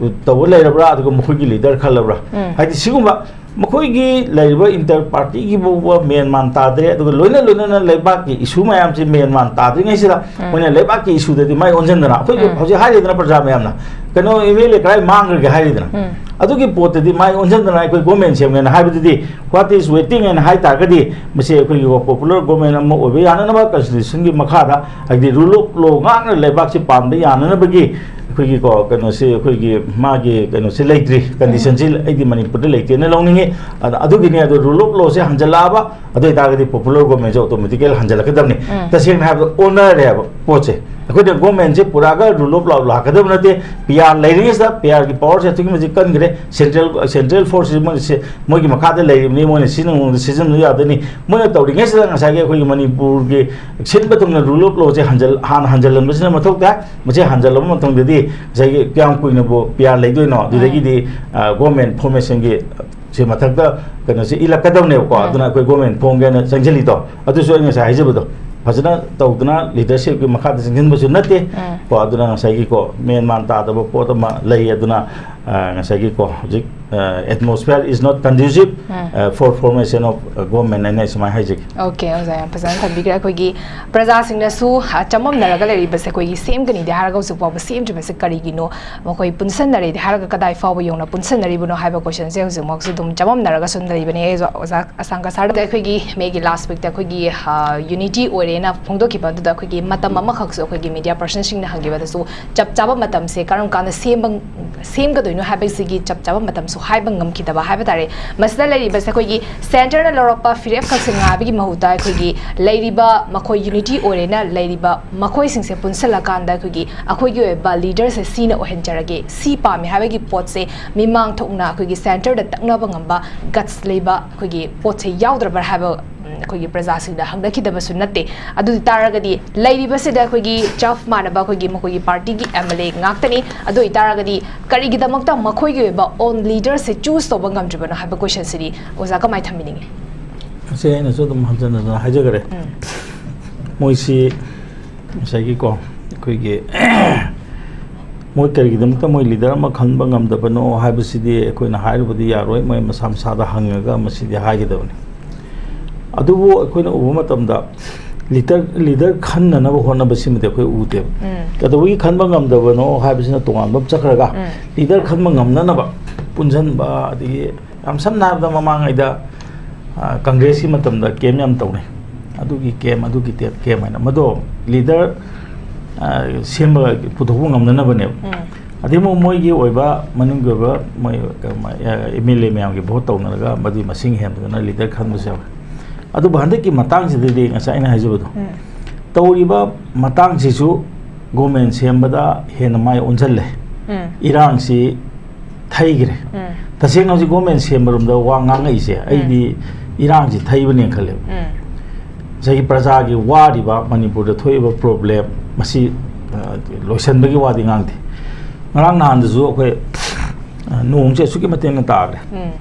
ꯇꯧꯕ ꯂꯩꯔꯕ꯭ꯔꯥ, ꯑꯗꯨꯒ ꯃꯈꯣꯏꯒꯤ ꯂꯤꯗꯔ ꯈꯜꯂꯕ꯭ꯔꯥ? ꯎꯝ꯫ ꯍꯥꯏꯗꯤ ꯁꯤꯒꯨꯝꯕ ꯃꯈꯣꯏꯒꯤ ꯂꯩꯔꯤꯕ ꯏꯟꯇꯔ ꯄꯥꯔꯇꯤꯒꯤ ꯐꯥꯎꯕ ꯃꯦꯟ ꯃꯥꯟ ꯇꯥꯗ꯭ꯔꯦ, ꯑꯗꯨꯒ ꯂꯣꯏꯅ ꯂꯣꯏꯅꯅ ꯂꯩꯕꯥꯛꯀꯤ ꯏꯁꯨ ꯃꯌꯥꯝꯁꯤ ꯃꯦꯟ ꯃꯥꯟ ꯇꯥꯗ꯭ꯔꯤꯉꯩꯁꯤꯗ ꯎꯝ꯫ ꯃꯣꯏꯅ ꯂꯩꯕꯥꯛꯀꯤ ꯏꯁꯨꯗꯗꯤ ꯃꯥꯏ ꯑꯣꯟꯁꯤꯟꯗꯅ, ꯑꯩꯈꯣꯏꯒꯤ ꯎꯝ꯫ ꯍꯧꯖꯤꯛ ꯍꯥꯏꯔꯤꯗꯅ ꯄ꯭ꯔꯖꯥ ꯃꯌꯥꯝꯅ, ꯀꯩꯅꯣ, ꯑꯦꯝ ꯑꯦꯜ ꯑꯦ ꯀꯗꯥꯏ ꯃꯥꯡꯈ꯭ꯔꯒꯦ ꯍꯥꯏꯔꯤꯗꯅ, ꯎꯝ꯫ ꯑꯗꯨꯒꯤ ꯄꯣꯠꯇꯗꯤ ꯃꯥꯏ ꯑꯣꯟꯁꯤꯟꯗꯅ ꯑꯩꯈꯣꯏ ꯒꯣꯔꯃꯦꯟ ꯁꯦꯝꯒꯦꯅ ꯍꯥꯏꯕꯗꯨꯗꯤ, what is waiting ꯍꯥꯏꯅ ꯍꯥꯏ ꯇꯥꯔꯒꯗꯤ, ꯃꯁꯤ ꯑꯩꯈꯣꯏꯒꯤ ꯄꯣꯄꯨꯂꯔ ꯒꯣꯔꯃꯦꯟ ꯑꯃ ꯑꯣꯏꯕ ꯌꯥꯅꯅꯕ, ꯀꯟꯁꯇꯤꯇ꯭ꯌꯨꯁꯟꯒꯤ ꯃꯈꯥꯗ, ꯍꯥꯏꯗꯤ ꯔꯨꯜ ꯑꯣꯐ ꯂꯣ ꯉꯥꯛꯅ ꯂꯩꯕꯥꯛꯁꯤ ꯄꯥꯟꯕ ꯌꯥꯅꯅꯕꯒꯤ ꯑꯩꯈꯣꯏꯒꯤꯀꯣ, ꯀꯩꯅꯣꯁꯤ, ꯑꯩꯈꯣꯏꯒꯤ ꯃꯥꯒꯤ ꯀꯩꯅꯣꯁꯤ ꯂꯩꯇ꯭ꯔꯤ, ꯀꯟꯗꯤꯁꯟꯁꯤ ꯑꯩꯗꯤ ꯃꯅꯤꯄꯨꯔꯗ ꯂꯩꯇꯦꯅ ꯂꯧꯅꯤꯡꯉꯤ꯫ ꯑꯗ-, ꯑꯗꯨꯒꯤꯅꯤ꯫ ꯑꯗꯣ ꯔꯨꯜ ꯑꯣꯐ ꯂꯣꯁꯦ ꯍꯟꯖꯜꯂꯛꯑꯕ, ꯑꯗꯨ ꯑꯣꯏꯇꯥꯔꯒꯗꯤ ꯄꯣꯄꯨꯂꯔ ꯒꯣꯔꯃꯦꯟꯁꯨ ꯑꯣꯇꯣꯃꯦꯇꯤꯀꯦꯜ ꯍꯟꯖꯜꯂꯛꯀꯗꯕꯅꯤ꯫ ꯎꯝ꯫ ꯇꯁꯦꯡꯅ ꯍꯥꯏꯕꯗ ꯑꯣꯟꯅꯔꯦꯕ ꯄꯣꯠꯁꯦ꯫ ꯑꯩꯈꯣꯏꯅ ꯒꯣꯔꯃꯦꯟꯁꯦ ꯄꯨꯔꯛꯑꯒ ꯔꯨꯜ ꯑꯣꯐ ꯂꯣ ꯂꯥꯛꯀꯗꯕ ꯅꯠꯇꯦ꯫ ꯄꯤ ꯑꯥꯔ ꯂꯩꯔꯤꯉꯩꯁꯤꯗ ꯄꯤ ꯑꯥꯔꯒꯤ ꯄꯋꯥꯔꯁꯦ ꯑꯗꯨꯛꯀꯤ ꯃꯇꯤꯛ ꯀꯟꯈ꯭ꯔꯦ꯫ ꯁꯦꯟꯇ꯭ꯔꯦꯜ, ꯁꯦꯟꯇ꯭ꯔꯦꯜ ꯐꯣꯔꯁꯁꯤ ꯃꯣꯏꯁꯦ, ꯃꯣꯏꯒꯤ ꯃꯈꯥꯗ ꯂꯩꯔꯤꯕꯅꯤ, ꯃꯣꯏꯅ ꯁꯤꯖꯤꯟꯅꯅꯤꯡꯕꯗ ꯁꯤꯖꯤꯟꯅꯕ ꯌꯥꯗꯣꯏꯅꯤ꯫ ꯃꯣꯏꯅ ꯇꯧꯔꯤꯉꯩꯁꯤꯗ ꯉꯁꯥꯏꯒꯤ ꯑꯩꯈꯣꯏꯒꯤ ꯃꯅꯤꯄꯨꯔꯒꯤ ꯁꯤꯟꯕ ꯊꯨꯡꯅ ꯔꯨꯜ ꯑꯣꯐ ꯂꯣꯁꯦ ꯍꯟꯖꯜ-, ꯍꯥꯟꯅ ꯍꯟꯖꯜꯍꯟꯕꯁꯤꯅ ꯃꯊꯧ ꯇꯥꯏ꯫ ꯃꯁꯤ ꯍꯟꯖꯜꯂꯕ ꯃꯇꯨꯡꯗꯗꯤ ꯉꯁꯥꯏꯒꯤ ꯀꯌꯥꯝ ꯀꯨꯏꯅꯕꯨ ꯄꯤ ꯑꯥꯔ ꯂꯩꯗꯣꯏꯅꯣ? ꯑꯗꯨꯗꯒꯤꯗꯤ, ꯑ, ꯒꯣꯔꯃꯦꯟ ꯐꯣꯔꯃꯦꯁꯟꯒꯤ ꯁꯤ ꯃꯊꯛꯇ ꯀꯩꯅꯣꯁꯤ ꯏꯜꯂꯛꯀꯗꯕꯅꯦꯕꯀꯣ꯫ ꯎꯝ꯫ ꯑꯗꯨꯅ ꯑꯩꯈꯣꯏ ꯒꯣꯔꯃꯦꯟ ꯐꯣꯝꯒꯦꯅ ꯆꯪꯁꯤꯜꯂꯤꯗꯣ, ꯑꯗꯨꯁꯨ ꯑꯩ ꯉꯁꯥꯏ ꯍꯥꯏꯖꯕꯗꯣ, ꯐꯖꯅ ꯇꯧꯗꯅ ꯂꯤꯗꯔꯁꯤꯞꯀꯤ ꯃꯈꯥꯗ ꯆꯪꯁꯤꯟꯕꯁꯨ ꯅꯠꯇꯦ꯫ ꯎꯝ꯫ ꯀꯣ, ꯑꯗꯨꯅ ꯉꯁꯥꯏꯒꯤꯀꯣ, ꯃꯦꯟ ꯃꯥꯟ ꯇꯥꯗꯕ ꯄꯣꯠ ꯑꯃ ꯂꯩ꯫ ꯑꯗꯨꯅ, ꯑ, ꯉꯁꯥꯏꯒꯤꯀꯣ, ꯍꯧꯖꯤꯛ, ꯑ, atmosphere is not conducive, ꯎꯝ꯫ ꯑ, for formation of, ꯑ, government ꯍꯥꯏꯅ ꯑꯩ ꯁꯨꯃꯥꯏꯅ ꯍꯥꯏꯖꯒꯦ꯫ ꯑꯣꯀꯦ, ꯑꯣꯖꯥ, ꯌꯥꯝ ꯐꯖꯅ ꯊꯝꯕꯤꯈ꯭ꯔꯦ꯫ ꯑꯩꯈꯣꯏꯒꯤ ꯄ꯭ꯔꯖꯥꯁꯤꯡꯅꯁꯨ, ꯑ, ꯆꯃꯝꯅꯔꯒ ꯂꯩꯔꯤꯕꯁꯦ, ꯑꯩꯈꯣꯏꯒꯤ ꯁꯦꯝꯒꯅꯤꯗꯤ ꯍꯥꯏꯔꯒ ꯍꯧꯖꯤꯛ ꯐꯥꯎꯕ ꯁꯦꯝꯗ꯭ꯔꯤꯕꯁꯦ ꯀꯔꯤꯒꯤꯅꯣ? ꯃꯈꯣꯏ ꯄꯨꯟꯁꯟꯅꯔꯦꯗꯤ ꯍꯥꯏꯔꯒ ꯀꯗꯥꯏ ꯐꯥꯎꯕ ꯌꯧꯅ ꯄꯨꯟꯁꯟꯅꯔꯤꯕꯅꯣ ꯍꯥꯏꯕ ꯀꯣꯏꯁꯟꯁꯦ ꯍꯧꯖꯤꯛꯃꯛꯁꯨ ꯑꯗꯨꯝ ꯆꯃꯝꯅꯔꯒꯁꯨ ꯑꯗꯨꯝ ꯂꯩꯕꯅꯦ꯫ ꯑꯣꯖꯥ, ꯑꯣꯖꯥ ꯑꯁꯥꯡꯀ ꯁꯥꯔꯗ ꯑꯩꯈꯣꯏꯒꯤ ꯃꯦꯒꯤ ꯂꯥꯁ ꯋꯤꯛꯇ ꯑꯩꯈꯣꯏꯒꯤ, ꯑ, ꯌꯨꯅꯤꯇꯤ ꯑꯣꯏꯔꯦ꯫ ꯍꯥꯏꯅ ꯐꯣꯡꯗꯣꯛꯈꯤꯕ ꯑꯗꯨꯗ ꯑꯩꯈꯣꯏꯒꯤ ꯃꯇꯝ ꯑꯃꯈꯛꯁꯨ ꯑꯩꯈꯣꯏꯒꯤ ꯃꯤꯗꯤꯌꯥ ꯄꯔꯁꯟꯁꯤꯡꯅ ꯍꯪꯈꯤꯕꯗꯁꯨ ꯆꯞ ꯆꯥꯕ ꯃꯇꯝꯁꯦ ꯀꯔꯝ ꯀꯥꯟꯗ ꯁꯦꯝꯕ ꯁꯦꯝꯒꯗꯣꯏꯅꯣ ꯍꯥꯏꯕꯁꯤꯒꯤ ꯆꯞ ꯆꯥꯕ ꯃꯇꯝꯁꯨ ꯍꯥꯏꯕ ꯉꯝꯈꯤꯗꯕ ꯍꯥꯏꯕ ꯇꯥꯔꯦ꯫ ꯃꯁꯤꯗ ꯂꯩꯔꯤꯕꯁꯦ ꯑꯩꯈꯣꯏꯒꯤ ꯁꯦꯟꯇꯔꯅ ꯂꯧꯔꯛꯄ ꯐꯤꯔꯦꯞꯈꯛꯁꯦ ꯉꯥꯏꯕꯒꯤ ꯃꯍꯨꯠꯇ ꯑꯩꯈꯣꯏꯒꯤ ꯂꯩꯔꯤꯕ ꯃꯈꯣꯏ ꯌꯨꯅꯤꯇꯤ ꯑꯣꯏꯔꯦꯅ ꯂꯩꯔꯤꯕ ꯃꯈꯣꯏꯁꯤꯡꯁꯦ ꯄꯨꯟꯁꯤꯜꯂꯀꯥꯟꯗ ꯑꯩꯈꯣꯏꯒꯤ ꯑꯩꯈꯣꯏꯒꯤ ꯑꯣꯏꯕ ꯂꯤꯗꯔꯁꯦ ꯁꯤꯅ ꯑꯣꯏꯍꯟꯖꯔꯒꯦ, ꯁꯤ ꯄꯥꯝꯃꯦ ꯍꯥꯏꯕꯒꯤ ꯄꯣꯠꯁꯦ ꯃꯤꯃꯥꯡ ꯊꯣꯛꯅ ꯑꯩꯈꯣꯏꯒꯤ ꯁꯦꯟꯇꯔꯗ ꯇꯛꯅꯕ ꯉꯝꯕ ꯒꯠꯁ ꯂꯩꯕ ꯑꯩꯈꯣꯏꯒꯤ ꯄꯣꯠꯁꯦ ꯌꯥꯎꯗ꯭ꯔꯕ꯭ꯔꯥ ꯍꯥꯏꯕ, ꯎꯝ, ꯑꯩꯈꯣꯏꯒꯤ ꯄ꯭ꯔꯖꯥꯁꯤꯡꯗ ꯍꯪꯅꯈꯤꯗꯕꯁꯨ ꯅꯠꯇꯦ꯫ ꯑꯗꯨ ꯑꯣꯏ ꯇꯥꯔꯒꯗꯤ ꯂꯩꯔꯤꯕꯁꯤꯗ ꯑꯩꯈꯣꯏꯒꯤ ꯆꯞ ꯃꯥꯟꯅꯕ ꯑꯩꯈꯣꯏꯒꯤ ꯃꯈꯣꯏꯒꯤ ꯄꯥꯔꯇꯤꯒꯤ ꯑꯦꯝ ꯑꯦꯜ ꯑꯦ ꯉꯥꯛꯇꯅꯤ꯫ ꯑꯗꯨ ꯑꯣꯏ ꯇꯥꯔꯒꯗꯤ ꯀꯔꯤꯒꯤꯗꯃꯛꯇ ꯃꯈꯣꯏꯒꯤ ꯑꯣꯏꯕ ꯑꯣꯟ ꯂꯤꯗꯔꯁꯦ ꯆꯨꯁ ꯇꯧꯕ ꯉꯝꯗ꯭ꯔꯤꯕꯅꯣ ꯍꯥꯏꯕ ꯀꯣꯏꯁꯟꯁꯤꯗꯤ ꯑꯣꯖꯥ ꯀꯃꯥꯏꯅ ꯊꯝꯕꯤꯅꯤꯡꯉꯤ? ꯁꯤ ꯑꯩꯅꯁꯨ ꯑꯗꯨꯝ ꯍꯟꯖꯟ ꯍꯟꯖꯟ ꯍꯥꯏꯖꯈꯔꯦ꯫ ꯎꯝ꯫ ꯃꯣꯏꯁꯤ ꯉꯁꯥꯏꯒꯤꯀꯣ, ꯑꯩꯈꯣꯏꯒꯤ ꯃꯣꯏ ꯀꯔꯤꯒꯤꯗꯃꯛꯇ ꯃꯣꯏ ꯂꯤꯗꯔ ꯑꯃ ꯈꯟꯕ ꯉꯝꯗꯕꯅꯣ ꯍꯥꯏꯕꯁꯤꯗꯤ ꯑꯩꯈꯣꯏꯅ ꯍꯥꯏꯔꯨꯕꯗꯤ ꯌꯥꯔꯣꯏ꯫ ꯃꯣꯏ ꯃꯁꯥ ꯃꯁꯥꯗ ꯍꯪꯉꯒ ꯃꯁꯤꯗꯤ ꯍꯥꯏꯒꯗꯕꯅꯤ꯫ ꯑꯗꯨꯕꯨ ꯑꯩꯈꯣꯏꯅ ꯎꯕ ꯃꯇꯝꯗ ꯂꯤꯗꯔ ꯂꯤꯗꯔ ꯈꯟꯅꯅꯕ ꯍꯣꯠꯅꯕꯁꯤꯃꯗꯤ ꯑꯩꯈꯣꯏ ꯎꯗꯦꯕ꯫ ꯎꯝ꯫ ꯀꯩꯗꯧꯕꯒꯤ ꯈꯟꯕ ꯉꯝꯗꯕꯅꯣ ꯍꯥꯏꯕꯁꯤꯅ ꯇꯣꯉꯥꯟꯕ ꯑꯃ ꯆꯠꯈ꯭ꯔꯒ, ꯎꯝ꯫ ꯂꯤꯗꯔ ꯈꯟꯕ ꯉꯝꯅꯅꯕ ꯄꯨꯟꯁꯤꯟꯕ, ꯑꯗꯒꯤ ꯌꯥꯝ ꯁꯝꯅ ꯍꯥꯏꯔꯕꯗ ꯃꯃꯥꯡꯉꯩꯗ, ꯑ, ꯀꯪꯒ꯭ꯔꯦꯁꯀꯤ ꯃꯇꯝꯗ ꯀꯦꯝ ꯌꯥꯝ ꯇꯧꯅꯩ꯫ ꯑꯗꯨꯒꯤ ꯀꯦꯝ, ꯑꯗꯨꯒꯤ ꯇꯦꯞ ꯀꯦꯝ ꯍꯥꯏꯅ꯫ ꯃꯗꯣ ꯂꯤꯗꯔ, ꯑ, ꯁꯦꯝꯕ ꯄꯨꯊꯣꯛꯄ ꯉꯝꯅꯅꯕꯅꯦꯕ꯫ ꯎꯝ꯫ ꯑꯗꯩ ꯑꯃꯨꯛ ꯃꯣꯏꯒꯤ ꯑꯣꯏꯕ ꯃꯅꯨꯡꯒꯤ ꯑꯣꯏꯕ ꯃꯣꯏ, ꯑ, ꯑꯦꯝ ꯑꯦꯜ ꯑꯦ ꯃꯌꯥꯝꯒꯤ ꯚꯣꯠ ꯇꯧꯅꯔꯒ ꯃꯗꯨꯒꯤ ꯃꯁꯤꯡ ꯍꯦꯟꯕꯗꯨꯅ ꯂꯤꯗꯔ ꯈꯟꯕꯁꯨ ꯌꯥꯎꯋꯦ꯫ ꯑꯗꯨꯕꯨ ꯍꯟꯗꯛꯀꯤ ꯃꯇꯥꯡꯁꯤꯗꯗꯤ ꯉꯁꯥꯏ ꯑꯩꯅ ꯍꯥꯏꯖꯕꯗꯣ, ꯎꯝ꯫ ꯇꯧꯔꯤꯕ ꯃꯇꯥꯡꯁꯤꯁꯨ ꯒꯣꯃꯦꯟ ꯁꯦꯝꯕꯗ ꯍꯦꯟꯅ ꯃꯥꯏ ꯑꯣꯟꯁꯤꯜꯂꯦ꯫ ꯎꯝ꯫ ꯏꯔꯥꯡꯁꯤ ꯊꯩꯈ꯭ꯔꯦ꯫ ꯎꯝ꯫ ꯇꯁꯦꯡꯅ ꯍꯧꯖꯤꯛ ꯒꯣꯃꯦꯟ ꯁꯦꯝꯕꯔꯣꯝꯗ ꯋꯥ ꯉꯥꯡꯉꯛꯏꯁꯦ, ꯑꯩꯗꯤ ꯏꯔꯥꯡꯁꯤ ꯊꯩꯕꯅꯦꯅ ꯈꯜꯂꯦꯕ꯫ ꯎꯝ꯫ ꯉꯁꯥꯏꯒꯤ ꯄ꯭ꯔꯖꯥꯒꯤ ꯋꯥꯔꯤꯕ ꯃꯅꯤꯄꯨꯔꯗ ꯊꯣꯛꯏꯕ ꯄ꯭ꯔꯣꯕ꯭ꯂꯦꯝ ꯃꯁꯤ, ꯑ, ꯂꯣꯏꯁꯤꯟꯕꯒꯤ ꯋꯥꯗꯤ ꯉꯥꯡꯗꯦ꯫ ꯉꯔꯥꯡ ꯅꯍꯥꯟꯗꯁꯨ ꯑꯩꯈꯣꯏ, ꯑ, ꯅꯣꯡꯁꯦ ꯑꯁꯨꯛꯀꯤ ꯃꯇꯤꯛ ꯇꯥꯈ꯭ꯔꯦ꯫ ꯎꯝ꯫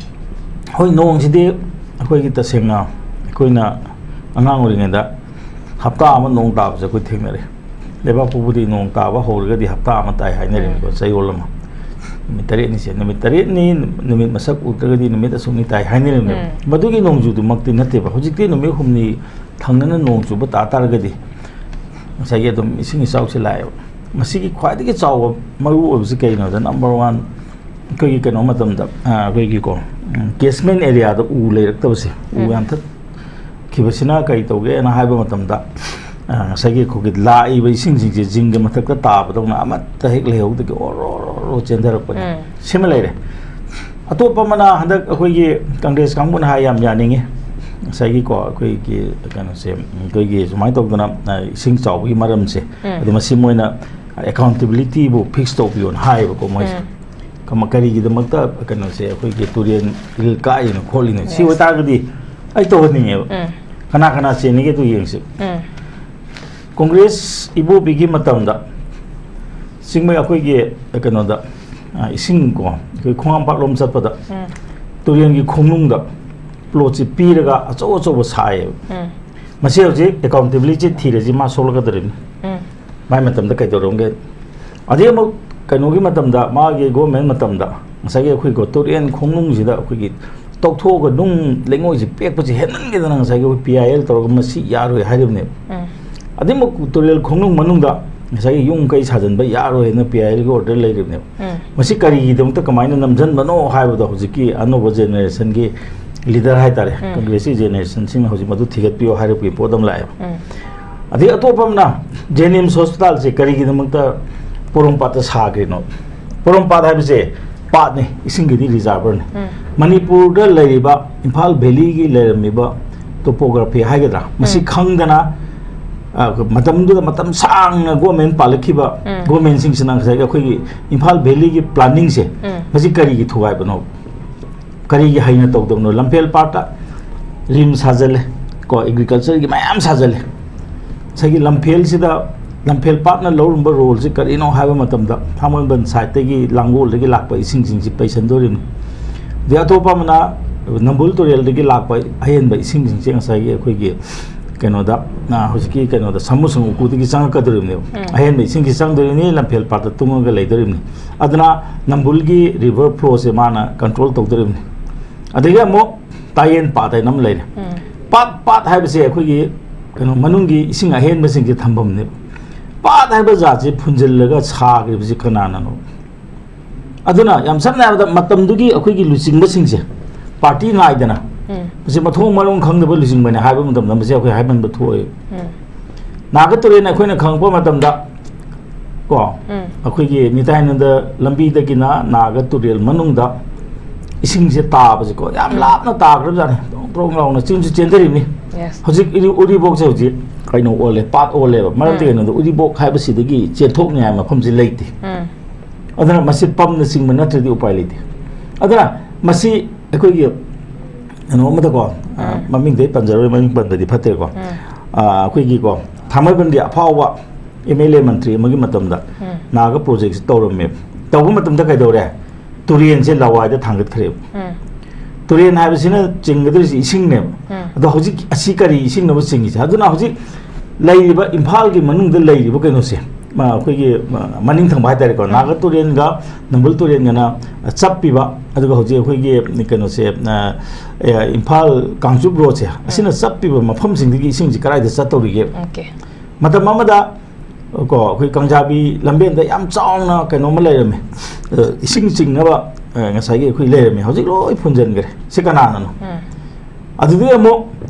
ꯍꯣꯏ, ꯅꯣꯡꯁꯤꯗꯤ ꯑꯩꯈꯣꯏꯒꯤ ꯇꯁꯦꯡꯅ ꯑꯩꯈꯣꯏꯅ ꯑꯉꯥꯡ ꯑꯣꯏꯔꯤꯉꯩꯗ ꯍꯞꯇꯥ ꯑꯃ ꯅꯣꯡ ꯇꯥꯕꯁꯦ ꯑꯩꯈꯣꯏ ꯊꯦꯡꯅꯔꯦ꯫ ꯂꯩꯕꯥꯛꯄꯣꯛꯄꯗꯤ ꯅꯣꯡ ꯇꯥꯕ ꯍꯧꯔꯒꯗꯤ ꯍꯞꯇꯥ ꯑꯃ ꯇꯥꯏ ꯍꯥꯏꯅꯔꯤꯕꯀꯣ, ꯎꯝ꯫ ꯆꯌꯣꯜ ꯑꯃ꯫ ꯅꯨꯃꯤꯠ ꯇꯔꯦꯠꯅꯤꯁꯦ, ꯅꯨꯃꯤꯠ ꯇꯔꯦꯠꯅꯤ, ꯅꯨꯃꯤꯠ ꯃꯁꯛ ꯎꯗ꯭ꯔꯒꯗꯤ ꯅꯨꯃꯤꯠ ꯑꯁꯨꯛꯅꯤ ꯇꯥꯏ ꯍꯥꯏꯅꯔꯤꯕꯅꯦꯕ꯫ ꯎꯝ꯫ ꯃꯗꯨꯒꯤ ꯅꯣꯡꯖꯨꯗꯨꯃꯛꯇꯤ ꯅꯠꯇꯦꯕ꯫ ꯍꯧꯖꯤꯛꯇꯤ ꯅꯨꯃꯤꯠ ꯍꯨꯝꯅꯤ ꯊꯪꯅꯅ ꯅꯣꯡ ꯆꯨꯕ ꯇꯥ ꯇꯥꯔꯒꯗꯤ ꯉꯁꯥꯏꯒꯤ ꯑꯗꯨꯝ ꯏꯁꯤꯡ ꯏꯆꯥꯎꯁꯦ ꯂꯥꯛꯑꯦꯕ꯫ ꯃꯁꯤꯒꯤ ꯈ꯭ꯋꯥꯏꯗꯒꯤ ꯆꯥꯎꯕ ꯃꯔꯨ ꯑꯣꯏꯕꯁꯤ ꯀꯩꯅꯣꯗ, ꯅꯝꯕꯔ ꯋꯥꯟ, ꯑꯩꯈꯣꯏꯒꯤ ꯀꯩꯅꯣ ꯃꯇꯝꯗ, ꯑ, ꯑꯩꯈꯣꯏꯒꯤꯀꯣ, ꯎꯝ, ꯀꯦꯁꯃꯦꯟ ꯑꯦꯔꯤꯌꯥꯗ ꯎ ꯂꯩꯔꯛꯇꯕꯁꯦ, ꯎ ꯎꯝ꯫ ꯌꯥꯟꯊꯠ-, ꯈꯤꯕꯁꯤꯅ ꯀꯔꯤ ꯇꯧꯒꯦꯅ ꯍꯥꯏꯕ ꯃꯇꯝꯗ, ꯑ, ꯉꯁꯥꯏꯒꯤ ꯑꯩꯈꯣꯏꯒꯤ ꯂꯥꯛꯏꯕ ꯏꯁꯤꯡꯁꯤꯡꯁꯦ ꯖꯤꯡꯒ ꯃꯊꯛꯇ ꯇꯥꯕꯗꯧꯅ ꯑꯃꯠꯇ ꯍꯦꯛ ꯂꯩꯍꯧꯗꯒꯤ ꯑꯣꯔꯣ ꯑꯣꯔꯣ ꯑꯣꯔꯣ ꯆꯦꯟꯊꯔꯛꯄꯅꯦ꯫ ꯎꯝ. ꯁꯤꯃ ꯂꯩꯔꯦ꯫ ꯑꯇꯣꯞꯄ ꯑꯃꯅ ꯍꯟꯗꯛ ꯑꯩꯈꯣꯏꯒꯤ ꯀꯪꯒ꯭ꯔꯦꯁ ꯀꯥꯡꯕꯨꯅ ꯍꯥꯏ ꯌꯥꯝ ꯌꯥꯅꯤꯡꯉꯤ꯫ ꯉꯁꯥꯏꯒꯤꯀꯣ ꯑꯩꯈꯣꯏꯒꯤ ꯀꯩꯅꯣꯁꯦ, ꯑꯩꯈꯣꯏꯒꯤ ꯁꯨꯃꯥꯏꯅ ꯇꯧꯗꯅ, ꯑ, ꯏꯁꯤꯡ ꯆꯥꯎꯕꯒꯤ ꯃꯔꯝꯁꯦ, ꯎꯝ. ꯑꯗꯨ ꯃꯁꯤ ꯃꯣꯏꯅ ꯑꯦꯀꯥꯎꯟꯇꯦꯕꯤꯂꯤꯇꯤꯕꯨ ꯐꯤꯛꯁ ꯇꯧꯕꯤꯌꯣꯅ ꯍꯥꯏꯌꯦꯕꯀꯣ ꯃꯣꯏꯁꯦ꯫ ꯎꯝ. ꯀꯃ-, ꯀꯔꯤꯒꯤꯗꯃꯛꯇ ꯀꯩꯅꯣꯁꯦ ꯑꯩꯈꯣꯏꯒꯤ ꯇꯨꯔꯦꯟ ꯏꯜ ꯀꯥꯛꯏꯅꯣ ꯈꯣꯠꯂꯤꯅꯣ? ꯁꯤ Yes. ꯑꯣꯏꯇꯥꯔꯒꯗꯤ ꯑꯩ ꯇꯧꯍꯟꯅꯤꯡꯉꯦꯕ꯫ ꯎꯝ. ꯀꯅꯥ ꯀꯅꯥ ꯆꯦꯟꯅꯤꯒꯦ ꯑꯗꯨ ꯌꯦꯡꯁꯤ꯫ ꯎꯝ. ꯀꯣꯡꯒ꯭ꯔꯦꯁ ꯏꯕꯣꯕꯤꯒꯤ ꯃꯇꯝꯗ ꯆꯤꯡꯃꯩ ꯑꯩꯈꯣꯏꯒꯤ ꯀꯩꯅꯣꯗ, ꯑ, ꯏꯁꯤꯡ ꯀꯣ, ꯑꯩꯈꯣꯏ ꯈꯣꯡꯍꯥꯝꯄꯥꯠꯂꯣꯝ ꯆꯠꯄꯗ ꯎꯝ. ꯇꯨꯔꯦꯟꯒꯤ ꯈꯣꯡꯅꯨꯡꯗ ꯄ꯭ꯂꯣꯠꯁꯤ ꯄꯤꯔꯒ ꯑꯆꯧ ꯑꯆꯧꯕ ꯁꯥꯏꯌꯦꯕ꯫ ꯎꯝ. ꯃꯁꯤ ꯍꯧꯖꯤꯛ ꯑꯦꯀꯥꯎꯟꯇꯦꯕꯤꯂꯤꯇꯤ ꯊꯤꯔꯁꯤ ꯃꯥ ꯁꯣꯛꯂꯛꯀꯗꯧꯔꯤꯕꯅꯤ꯫ ꯎꯝ. ꯃꯥꯏ ꯃꯇꯝꯗ ꯀꯩꯗꯧꯔꯝꯒꯦ? ꯑꯗꯩ ꯑꯃꯨꯛ ꯀꯩꯅꯣꯒꯤ ꯃꯇꯝꯗ, ꯃꯥꯒꯤ ꯒꯣꯔꯃꯦꯟ ꯃꯇꯝꯗ ꯉꯁꯥꯏꯒꯤ ꯑꯩꯈꯣꯏ ꯇꯨꯔꯦꯟ ꯈꯣꯡꯅꯨꯡꯁꯤꯗ ꯑꯩꯈꯣꯏꯒꯤ ꯇꯧꯊꯣꯛꯑꯒ ꯅꯨꯡ ꯂꯩꯉꯣꯏꯁꯤ ꯄꯦꯛꯄꯁꯤ ꯍꯦꯟꯃꯟꯒꯦꯗꯅ ꯉꯁꯥꯏꯒꯤ ꯑꯩꯈꯣꯏ ꯄꯤ ꯑꯥꯏ ꯑꯦꯜ ꯇꯧꯔꯒ ꯃꯁꯤ ꯌꯥꯔꯣꯏ ꯍꯥꯏꯔꯤꯕꯅꯦꯕ꯫ ꯎꯝ. ꯑꯗꯩ ꯑꯃꯨꯛ ꯇꯨꯔꯦꯜ ꯈꯣꯡꯅꯨꯡ ꯃꯅꯨꯡꯗ ꯉꯁꯥꯏꯒꯤ ꯌꯨꯝ ꯀꯩ ꯁꯥꯖꯟꯕ ꯌꯥꯔꯣꯏ ꯍꯥꯏꯅ ꯄꯤ ꯑꯥꯏ ꯑꯦꯜꯒꯤ ꯑꯣꯔꯗꯔ ꯂꯩꯔꯤꯕꯅꯦꯕ꯫ ꯎꯝ. ꯃꯁꯤ ꯀꯔꯤꯒꯤꯗꯃꯛꯇ ꯀꯃꯥꯏꯅ ꯅꯝꯁꯤꯟꯕꯅꯣ ꯍꯥꯏꯕꯗꯣ ꯍꯧꯖꯤꯛꯀꯤ ꯑꯅꯧꯕ ꯖꯦꯅꯦꯔꯦꯁꯟꯒꯤ ꯂꯤꯗꯔ ꯍꯥꯏꯇꯥꯔꯦ, ꯎꯝ. ꯀꯪꯒ꯭ꯔꯦꯁꯀꯤ ꯖꯦꯅꯦꯔꯦꯁꯟꯁꯤꯡꯅ ꯍꯧꯖꯤꯛ ꯃꯗꯨ ꯊꯤꯒꯠꯄꯤꯌꯣ ꯍꯥꯏꯔꯛꯄꯒꯤ ꯄꯣꯠ ꯑꯃ ꯂꯥꯛꯑꯦꯕ꯫ ꯎꯝ. ꯑꯗꯩ ꯑꯇꯣꯞꯄ ꯑꯃꯅ ꯖꯦꯅꯤꯝꯁ ꯍꯣꯁꯄꯤꯇꯥꯜꯁꯦ ꯀꯔꯤꯒꯤꯗꯃꯛꯇ ꯄꯣꯔꯣꯝꯄꯥꯠꯇ ꯁꯥꯈ꯭ꯔꯤꯅꯣ? ꯄꯣꯔꯣꯝꯄꯥꯠ ꯍꯥꯏꯕꯁꯦ ꯄꯥꯠꯅꯤ, ꯏꯁꯤꯡꯒꯤꯗꯤ ꯔꯤꯖꯥꯔꯚꯔꯅꯤ꯫ ꯎꯝ. ꯃꯅꯤꯄꯨꯔꯗ ꯂꯩꯔꯤꯕ, ꯏꯝꯐꯥꯜ ꯚꯦꯂꯤꯒꯤ ꯂꯩꯔꯝꯃꯤꯕ ꯇꯣꯄꯣꯒ꯭ꯔꯥꯐꯤ ꯍꯥꯏꯒꯗ꯭ꯔꯥ, ꯃꯁꯤ ꯎꯝ. ꯈꯪꯗꯅ, ꯑ, ꯃꯇꯝꯗꯨꯗ ꯃꯇꯝ ꯁꯥꯡꯅ ꯒꯣꯔꯃꯦꯟ ꯄꯥꯜꯂꯛꯈꯤꯕ ꯎꯝ. ꯒꯣꯔꯃꯦꯟꯁꯤꯡꯁꯤꯅ ꯉꯁꯥꯏꯒꯤ ꯑꯩꯈꯣꯏꯒꯤ ꯏꯝꯐꯥꯜ ꯚꯦꯂꯤꯒꯤ ꯄ꯭ꯂꯥꯅꯤꯡꯁꯦ ꯎꯝ. ꯃꯁꯤ ꯀꯔꯤꯒꯤ ꯊꯨꯒꯥꯏꯕꯅꯣ? ꯀꯔꯤꯒꯤ ꯍꯩꯅ ꯇꯧꯗꯕꯅꯣ? ꯂꯝꯐꯦꯜ ꯄꯥꯠꯇ ꯔꯤꯝꯁ ꯁꯥꯖꯜꯂꯦ, ꯀꯣ, ꯑꯦꯒ꯭ꯔꯤꯀꯜꯆꯔꯒꯤ ꯃꯌꯥꯝ ꯁꯥꯖꯜꯂꯦ꯫ ꯉꯁꯥꯏꯒꯤ ꯂꯝꯐꯦꯜꯁꯤꯗ, ꯂꯝꯐꯦꯜ ꯄꯥꯠꯅ ꯂꯧꯔꯝꯕ ꯔꯣꯜꯁꯤ ꯀꯔꯤꯅꯣ ꯍꯥꯏꯕ ꯃꯇꯝꯗ ꯊꯥꯡꯃꯩꯕꯟ ꯁꯥꯏꯠꯇꯒꯤ ꯂꯥꯡꯒꯣꯜꯗꯒꯤ ꯂꯥꯛꯄ ꯏꯁꯤꯡꯁꯤꯡꯁꯤ ꯄꯩꯁꯟꯗꯣꯔꯤꯕꯅꯤ꯫ ꯑꯗꯩ ꯑꯇꯣꯞꯄ ꯑꯃꯅ ꯅꯝꯕꯨꯜ ꯇꯨꯔꯦꯜꯗꯒꯤ ꯂꯥꯛꯄ ꯑꯍꯦꯟꯕ ꯏꯁꯤꯡꯁꯤꯡꯁꯦ ꯉꯁꯥꯏꯒꯤ ꯑꯩꯈꯣꯏꯒꯤ ꯀꯩꯅꯣꯗ, ꯑ, ꯍꯧꯖꯤꯛꯀꯤ ꯀꯩꯅꯣꯗ ꯁꯥꯃꯨꯁꯪ ꯎꯀꯨꯗꯒꯤ ꯆꯪꯉꯛꯀꯗꯧꯔꯤꯕꯅꯦꯕ꯫ ꯎꯝ. ꯑꯍꯦꯟꯕ ꯏꯁꯤꯡꯁꯤ ꯆꯪꯗꯣꯔꯤꯕꯅꯤ, ꯂꯝꯐꯦꯜ ꯄꯥꯠꯇ ꯇꯨꯡꯉꯒ ꯂꯩꯗꯣꯔꯤꯕꯅꯤ꯫ ꯑꯗꯨꯅ ꯅꯝꯕꯨꯜꯒꯤ ꯔꯤꯚꯔ ꯐ꯭ꯂꯣꯁꯦ ꯃꯥꯅ ꯀꯟꯇ꯭ꯔꯣꯜ ꯇꯧꯗꯣꯔꯤꯕꯅꯤ꯫ ꯑꯗꯒꯤ ꯑꯃꯨꯛ ꯇꯥꯌꯦꯟ ꯄꯥꯠ ꯍꯥꯏꯅ ꯑꯃ ꯂꯩꯔꯦ꯫ ꯎꯝ. ꯄꯥꯠ, ꯄꯥꯠ ꯍꯥꯏꯕꯁꯦ ꯑꯩꯈꯣꯏꯒꯤ ꯀꯩꯅꯣ ꯃꯅꯨꯡꯒꯤ ꯏꯁꯤꯡ ꯑꯍꯦꯟꯕꯁꯤꯡꯁꯦ ꯊꯝꯐꯝꯅꯦꯕ꯫ ꯄꯥꯠ ꯍꯥꯏꯕ ꯖꯥꯠꯁꯦ ꯐꯨꯟꯖꯤꯜꯂꯒ ꯁꯥꯈ꯭ꯔꯤꯕꯁꯤ ꯀꯅꯥꯅꯅꯣ? ꯑꯗꯨꯅ ꯌꯥꯝ ꯁꯝꯅ ꯍꯥꯏꯔꯕꯗ ꯃꯇꯝꯗꯨꯒꯤ ꯑꯩꯈꯣꯏꯒꯤ ꯂꯨꯆꯤꯡꯕꯁꯤꯡꯁꯦ ꯄꯥꯔꯇꯤ ꯅꯥꯏꯗꯅ ꯎꯝ. ꯃꯁꯤ ꯃꯊꯣꯡ ꯃꯔꯝ ꯈꯪꯗꯕ ꯂꯨꯆꯤꯡꯕꯅꯤ ꯍꯥꯏꯕ ꯃꯇꯝꯗ ꯃꯁꯤ ꯑꯩꯈꯣꯏ ꯍꯥꯏꯃꯟꯕ ꯊꯣꯛꯑꯦ꯫ ꯎꯝ꯫ ꯅꯥꯒ ꯇꯨꯔꯦꯜ ꯑꯩꯈꯣꯏꯅ ꯈꯪꯉꯛꯄ ꯃꯇꯝꯗ ꯀꯣ, ꯎꯝ꯫ ꯑꯩꯈꯣꯏꯒꯤ ꯅꯤꯊꯥꯏꯅꯟꯗ ꯂꯝꯕꯤꯗꯒꯤꯅ ꯅꯥꯒ ꯇꯨꯔꯦꯜ ꯃꯅꯨꯡꯗ ꯏꯁꯤꯡꯁꯦ ꯇꯥꯕꯁꯦꯀꯣ, ꯌꯥꯝ ꯎꯝ꯫ ꯂꯥꯞꯅ ꯇꯥꯈ꯭ꯔꯕꯖꯥꯠꯅꯤ꯫ ꯇ꯭ꯔꯣꯡ ꯇ꯭ꯔꯣꯡ ꯂꯥꯎꯅ ꯆꯤꯡꯁꯨ ꯆꯦꯟꯊꯔꯤꯕꯅꯤ꯫ Yes꯫ ꯍꯧꯖꯤꯛ ꯎꯔꯤ-, ꯎꯔꯤꯄꯣꯛꯁꯦ ꯍꯧꯖꯤꯛ ꯀꯩꯅꯣ ꯑꯣꯜꯂꯦ, ꯄꯥꯠ ꯑꯣꯜꯂꯦꯕ꯫ ꯃꯔꯝꯗꯤ ꯎꯝ꯫ ꯀꯩꯅꯣꯗ ꯎꯔꯤꯄꯣꯛ ꯍꯥꯏꯕꯁꯤꯗꯒꯤ ꯆꯦꯟꯊꯣꯛꯅꯤꯡꯉꯥꯏ ꯃꯐꯝꯁꯤ ꯂꯩꯇꯦ꯫ ꯎꯝ꯫ ꯑꯗꯨꯅ ꯃꯁꯤ ꯄꯝꯅ ꯆꯤꯡꯕ ꯅꯠꯇ꯭ꯔꯗꯤ ꯎꯄꯥꯏ ꯂꯩꯇꯦ꯫ ꯑꯗꯨꯅ ꯃꯁꯤ ꯑꯩꯈꯣꯏꯒꯤ ꯀꯩꯅꯣ ꯑꯃꯗꯀꯣ, ꯑ, ꯎꯝ꯫ ꯃꯃꯤꯡꯗꯤ ꯑꯩ ꯄꯟꯖꯔꯣꯏ, ꯃꯃꯤꯡ ꯄꯟꯕꯗꯤ ꯐꯠꯇꯦꯀꯣ꯫ ꯎꯝ꯫ ꯑ, ꯑꯩꯈꯣꯏꯒꯤꯀꯣ, ꯊꯥꯡꯃꯩꯕꯟꯒꯤ ꯑꯐꯥꯎꯕ M L A ꯃꯟꯇ꯭ꯔꯤ ꯑꯃꯒꯤ ꯃꯇꯝꯗ ꯎꯝ꯫ ꯅꯥꯒ ꯄ꯭ꯔꯣꯖꯦꯛꯁꯤ ꯇꯧꯔꯝꯃꯦꯕ꯫ ꯇꯧꯕ ꯃꯇꯝꯗ ꯀꯩꯗꯧꯔꯦ? ꯇꯨꯔꯦꯟꯁꯦ ꯂꯋꯥꯏꯗ ꯊꯥꯡꯒꯠꯈ꯭ꯔꯦꯕ꯫ ꯎꯝ꯫ ꯇꯨꯔꯦꯟ ꯍꯥꯏꯕꯁꯤꯅ ꯆꯤꯡꯒꯗꯧꯔꯤꯁꯤ ꯏꯁꯤꯡꯅꯦꯕ꯫ ꯎꯝ꯫ ꯑꯗꯣ ꯍꯧꯖꯤꯛ ꯑꯁꯤ ꯀꯔꯤ ꯏꯁꯤꯡꯅꯣꯕ ꯆꯤꯡꯉꯤꯁꯦ? ꯑꯗꯨꯅ ꯍꯧꯖꯤꯛ ꯂꯩꯔꯤꯕ ꯏꯝꯐꯥꯜꯒꯤ ꯃꯅꯨꯡꯗ ꯂꯩꯔꯤꯕ ꯀꯩꯅꯣꯁꯦ, ꯃ-, ꯑꯩꯈꯣꯏꯒꯤ, ꯃ-, ꯃꯅꯤꯡ ꯊꯪꯕ ꯍꯥꯏꯇꯥꯔꯦꯀꯣ, ꯎꯝ꯫ ꯅꯥꯒ ꯇꯨꯔꯦꯟꯒ ꯅꯝꯕꯨꯜ ꯇꯨꯔꯦꯟꯒꯅ ꯆꯞꯄꯤꯕ, ꯑꯗꯨꯒ ꯍꯧꯖꯤꯛ ꯑꯩꯈꯣꯏꯒꯤ ꯀꯩꯅꯣꯁꯦ, ꯑ, ꯑꯦ, ꯏꯝꯐꯥꯜ ꯀꯥꯡꯆꯨꯞ ꯔꯣꯗꯁꯦ, ꯎꯝ꯫ ꯑꯁꯤꯅ ꯆꯞꯄꯤꯕ ꯃꯐꯝꯁꯤꯡꯗꯒꯤ ꯏꯁꯤꯡꯁꯤ ꯀꯗꯥꯏꯗ ꯆꯠꯇꯧꯔꯤꯒꯦ? OK꯫ ꯃꯇꯝ ꯑꯃꯗ ꯀꯣ, ꯑꯩꯈꯣꯏ ꯀꯥꯡꯖꯥꯕꯤ ꯂꯝꯕꯦꯟꯗ ꯌꯥꯝ ꯆꯥꯎꯅ ꯀꯩꯅꯣꯝꯃ ꯂꯩꯔꯝꯃꯦ, ꯑ, ꯏꯁꯤꯡ ꯆꯤꯡꯅꯕ, ꯑ, ꯉꯁꯥꯏꯒꯤ ꯑꯩꯈꯣꯏ ꯂꯩꯔꯝꯃꯦ, ꯍꯧꯖꯤꯛ ꯂꯣꯏ ꯐꯨꯟꯖꯟꯈ꯭ꯔꯦ꯫ ꯁꯤ ꯀꯅꯥꯅꯅꯣ? ꯎꯝ꯫ ꯑꯗꯨꯗꯒꯤ ꯑꯃꯨꯛ